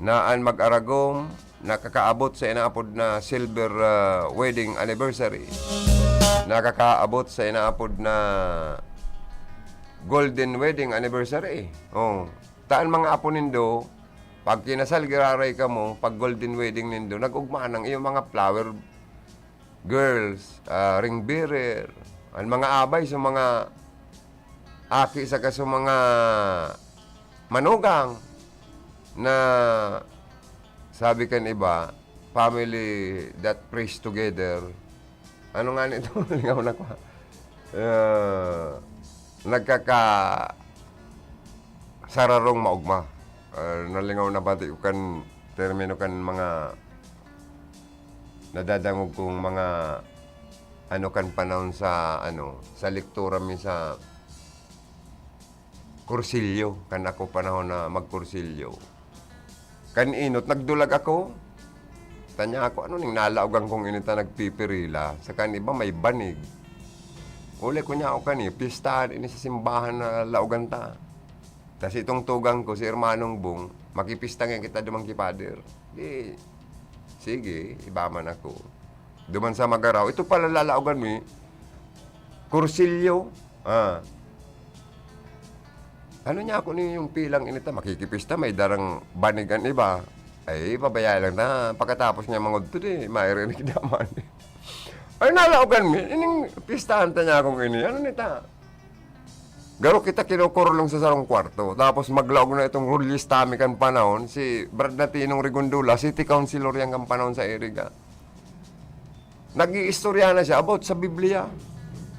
na an mag-aragom nakakaabot sa inaapod na silver, ah, wedding anniversary. Nakakaabot sa inaapod na golden wedding anniversary. Oh, ta an mga apo nindo, Pag kinasal giraray kamo, pag golden wedding nindo, nag-ugma nang iyong mga flower girls, ah, ring bearer, an mga abay sa mga aki saka sa mga manugang na sabi kan iba, family that prays together. Ano nga nito? Lingaw na ko. Ah, nagkaka-, sararong maugma. Ah, nalingaw na pati ko kan termino kan mga nadadangog kong mga ano kan panahon sa ano, sa lektura mi sa kursilyo, kan ako panahon na magkursilyo. Kan inot, nagdulag ako. Tanya ako, "Ano ning nalaogan kong ini ta nagpipirila?" Sa kan iba, may banig. Uli ko niya ako kani, pistahan ini sa simbahan na laogan ta. Tas itong tugang ko, si Hermanong Bong, "Makipista ngayon kita duman ki Pader." Di, sige, iba man ako. Duman sa Magaraw, ito pala lalaogan mi, kursilyo. Ah. Ano niya ako ni yung pilang inita, makikipista, may darang banig an iba. Ay, pabaya lang na. Pagkatapos niya mangudto, di, mairinig naman. Ay, nalaogan mi. Ining pistahan ta niya akong ini. Ano nita? Garo kita kinukurulong sa sarong kwarto. Tapos maglaog na itong rulyista mi kan panahon, si Brad Natinong Rigondula, city councilor yan kan panahon sa Iriga. Nag-iistorya na siya about sa Biblia.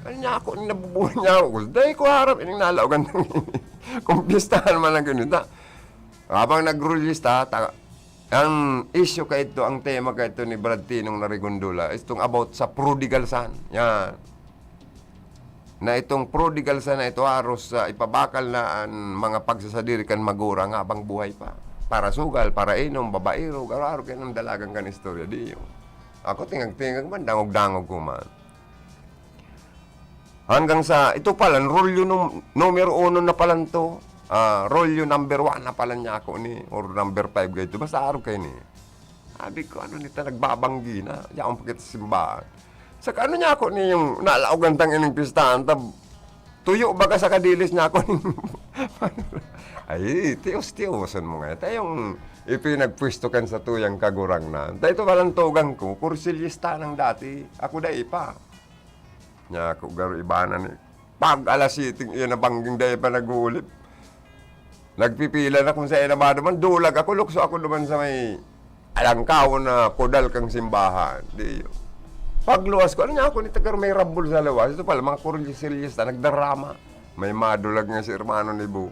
Ano niya ako, nabubuhay niya ako. Dahil ko harap, ining nalaogan ng kung pistahan man ang ganito. Habang nag-rulyista, ta-, ang issue kaito, ang tema kaito ni Brad Tinong Narigondula, itong about sa prodigal son. Yan. Na itong prodigal son na ito, haros, ah, ipabakal na an mga pagsasadiri kan magurang habang buhay pa. Parasugal, parainom, babaero, garo-garo kayo ng dalagan kan istorya, di yun. Ako, tingag-tingag man, dangog-dangog ko man. Hanggang sa, ito pala, rolyo num-, numero uno na pala to. Ah, rolyo number one na pala niya ako ni, or number five kayo. Basta araw kayo ni. Sabi ko, "Ano nita, nagbabanggi na. Yaon pa kita sa simbahan." Sa ano niya ako ni yung nalaogan tang ining pistahan, tab-, tuyo baga sa kadilis niya ako ning, ay, tios-tiosan mo nga. Tayo yung ipinagpwesto kan sa tuyang kagurang na. Tayo ito walang tugang ko, kursilyista ng dati. Ako dai pa. Niya ako, garo iba na ni. Pag alas siyete, iyan na bangging dai pa nag-uulip. Nagpipila na kung saan na ba naman, dulag ako, lukso ako naman sa may alangkawon na kudal kang simbahan. Di yun. Pagluwas ko, ano niya ako, ni tagar may rambol sa lawas. Ito pala, mga kursilyista, nagdarama. May madulag nga si hermano ni Bu.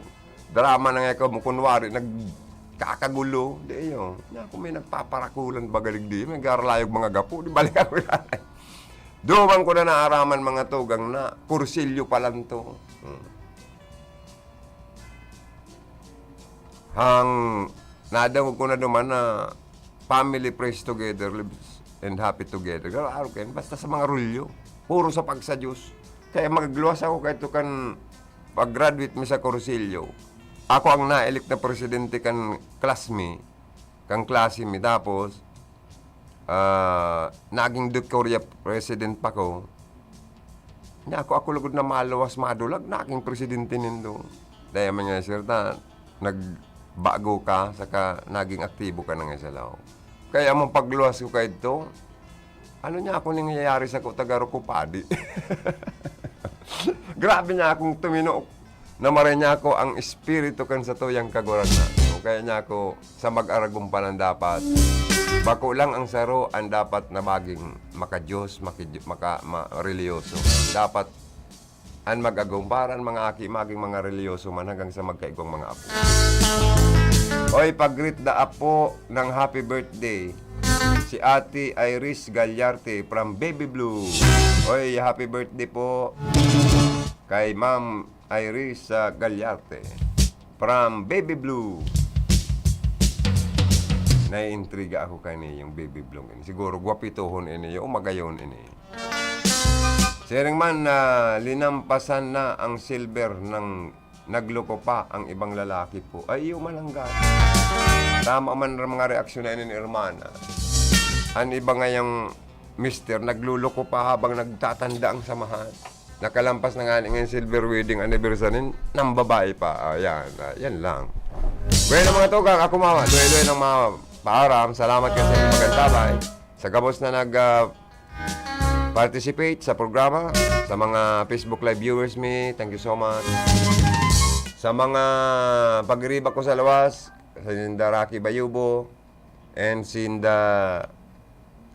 Drama na nga ikaw mo, kunwari, nagkakagulo. Di yun. Niya ako, may nagpaparakulan, bagalig di. May garalayog mga gapo. Di balik ako. Duman ko na naaraman mga tugang na kursilyo pa lang to. Hmm. Hang nadangog ko na duman na family prays together, lives and happy together. Garo-garo kayo, basta sa mga rolyo. Puro sa pagsa-Diyos. Kaya magluwas ako kahit kan pag-graduate mi sa kursilyo. Ako ang na-elect na presidente kan class mi, kan klase mi. Tapos, ah, naging Duke Korea president pa ko. Niya ako, ako lugod na maluwas, madulag, naging presidente nindo. Dahil man nga, sir, ta, nagbago ka, saka naging aktibo ka na nga sa law. Kaya mong pagluwas ko kaidto, ano niya ako nangyayari sa ko, tagaro ko, padi. Grabe niya akong tuminok. Namaray niya ako ang espiritu kan satuyang Kagurangnan. O kaya niya ako sa mag-aragumpanan dapat, bako lang ang saro ang dapat na maging maka-Diyos, maki-, maka-, ma-, reliyoso. Dapat an mag-agumparan, mga aki, maging mga reliyoso man hanggang sa magkaigwang mga apo. Oy, pag-greet the apo ng happy birthday, si Ate Iris Gallarte from Baby Blue. Oy, happy birthday po kay Ma'am Iris, ah, Gallarte from Baby Blue. Naiintriga ako kani yung Baby Blue ini. Siguro gwapitohon ini, yung magayon ini. Siring man na linampasan na ang silver ng nagloko pa ang ibang lalaki po. Ay, iyo malangga. Tama man ang mga reaksyon na ini ni hermana. Ang iba ngayang mister, nagluloko pa habang nagtatanda ang samahan. Nakalampas na nga ngayon silver wedding anniversary ng babae pa. Ah, yan. Ah, yan lang. Bueno, mga tugang, ako mama, duwe-duwe ng mga paaram. Salamat kasi sa pag-antabay. Sa gabos na nag, ah, participate sa programa, sa mga Facebook Live viewers mi, thank you so much. Sa mga pagiriba ko sa lawas, sa Linda Rocky Bayubo, and sinda,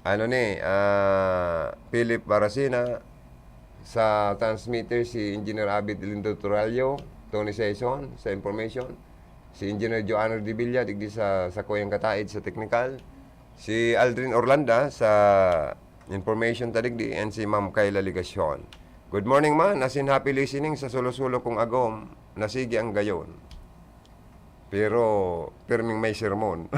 ano ni, ah, Philip Baracina, sa transmitter, si Engineer Abid Lindo Turallo, Tony Saison, sa information, si Engineer Joanna Revilla, digdi sa, sa Kuyang Kataid, sa technical, si Aldrin Orlanda, sa information ta digdi, and si Ma'am Kayla Legacion. Good morning, man. As in, happy listening sa sulo-sulo kong agom. Nasigi ang gayon. Pero, pirming may sermon.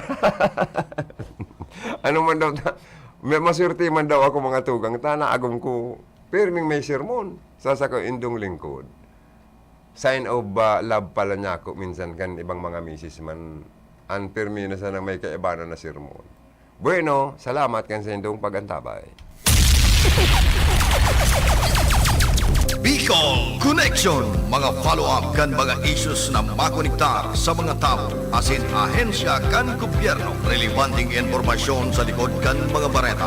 Ano man daw ta-, may maswerte man daw ako, mga tugang, ta naagom ko, pirming may sermon sa sako indong lingkod. Sign of, ah, love pala niya ako minsan kan ibang mga misis man. An pirmi na sana may kaibanan na sermon. Bueno, salamat kan sa indong pag-antabay. Bicol Connection, mga follow-up kan mga issues na makonektar sa mga tawo asin ahensya kan gobyerno. Relebanteng impormasyon sa likod kan mga bareta.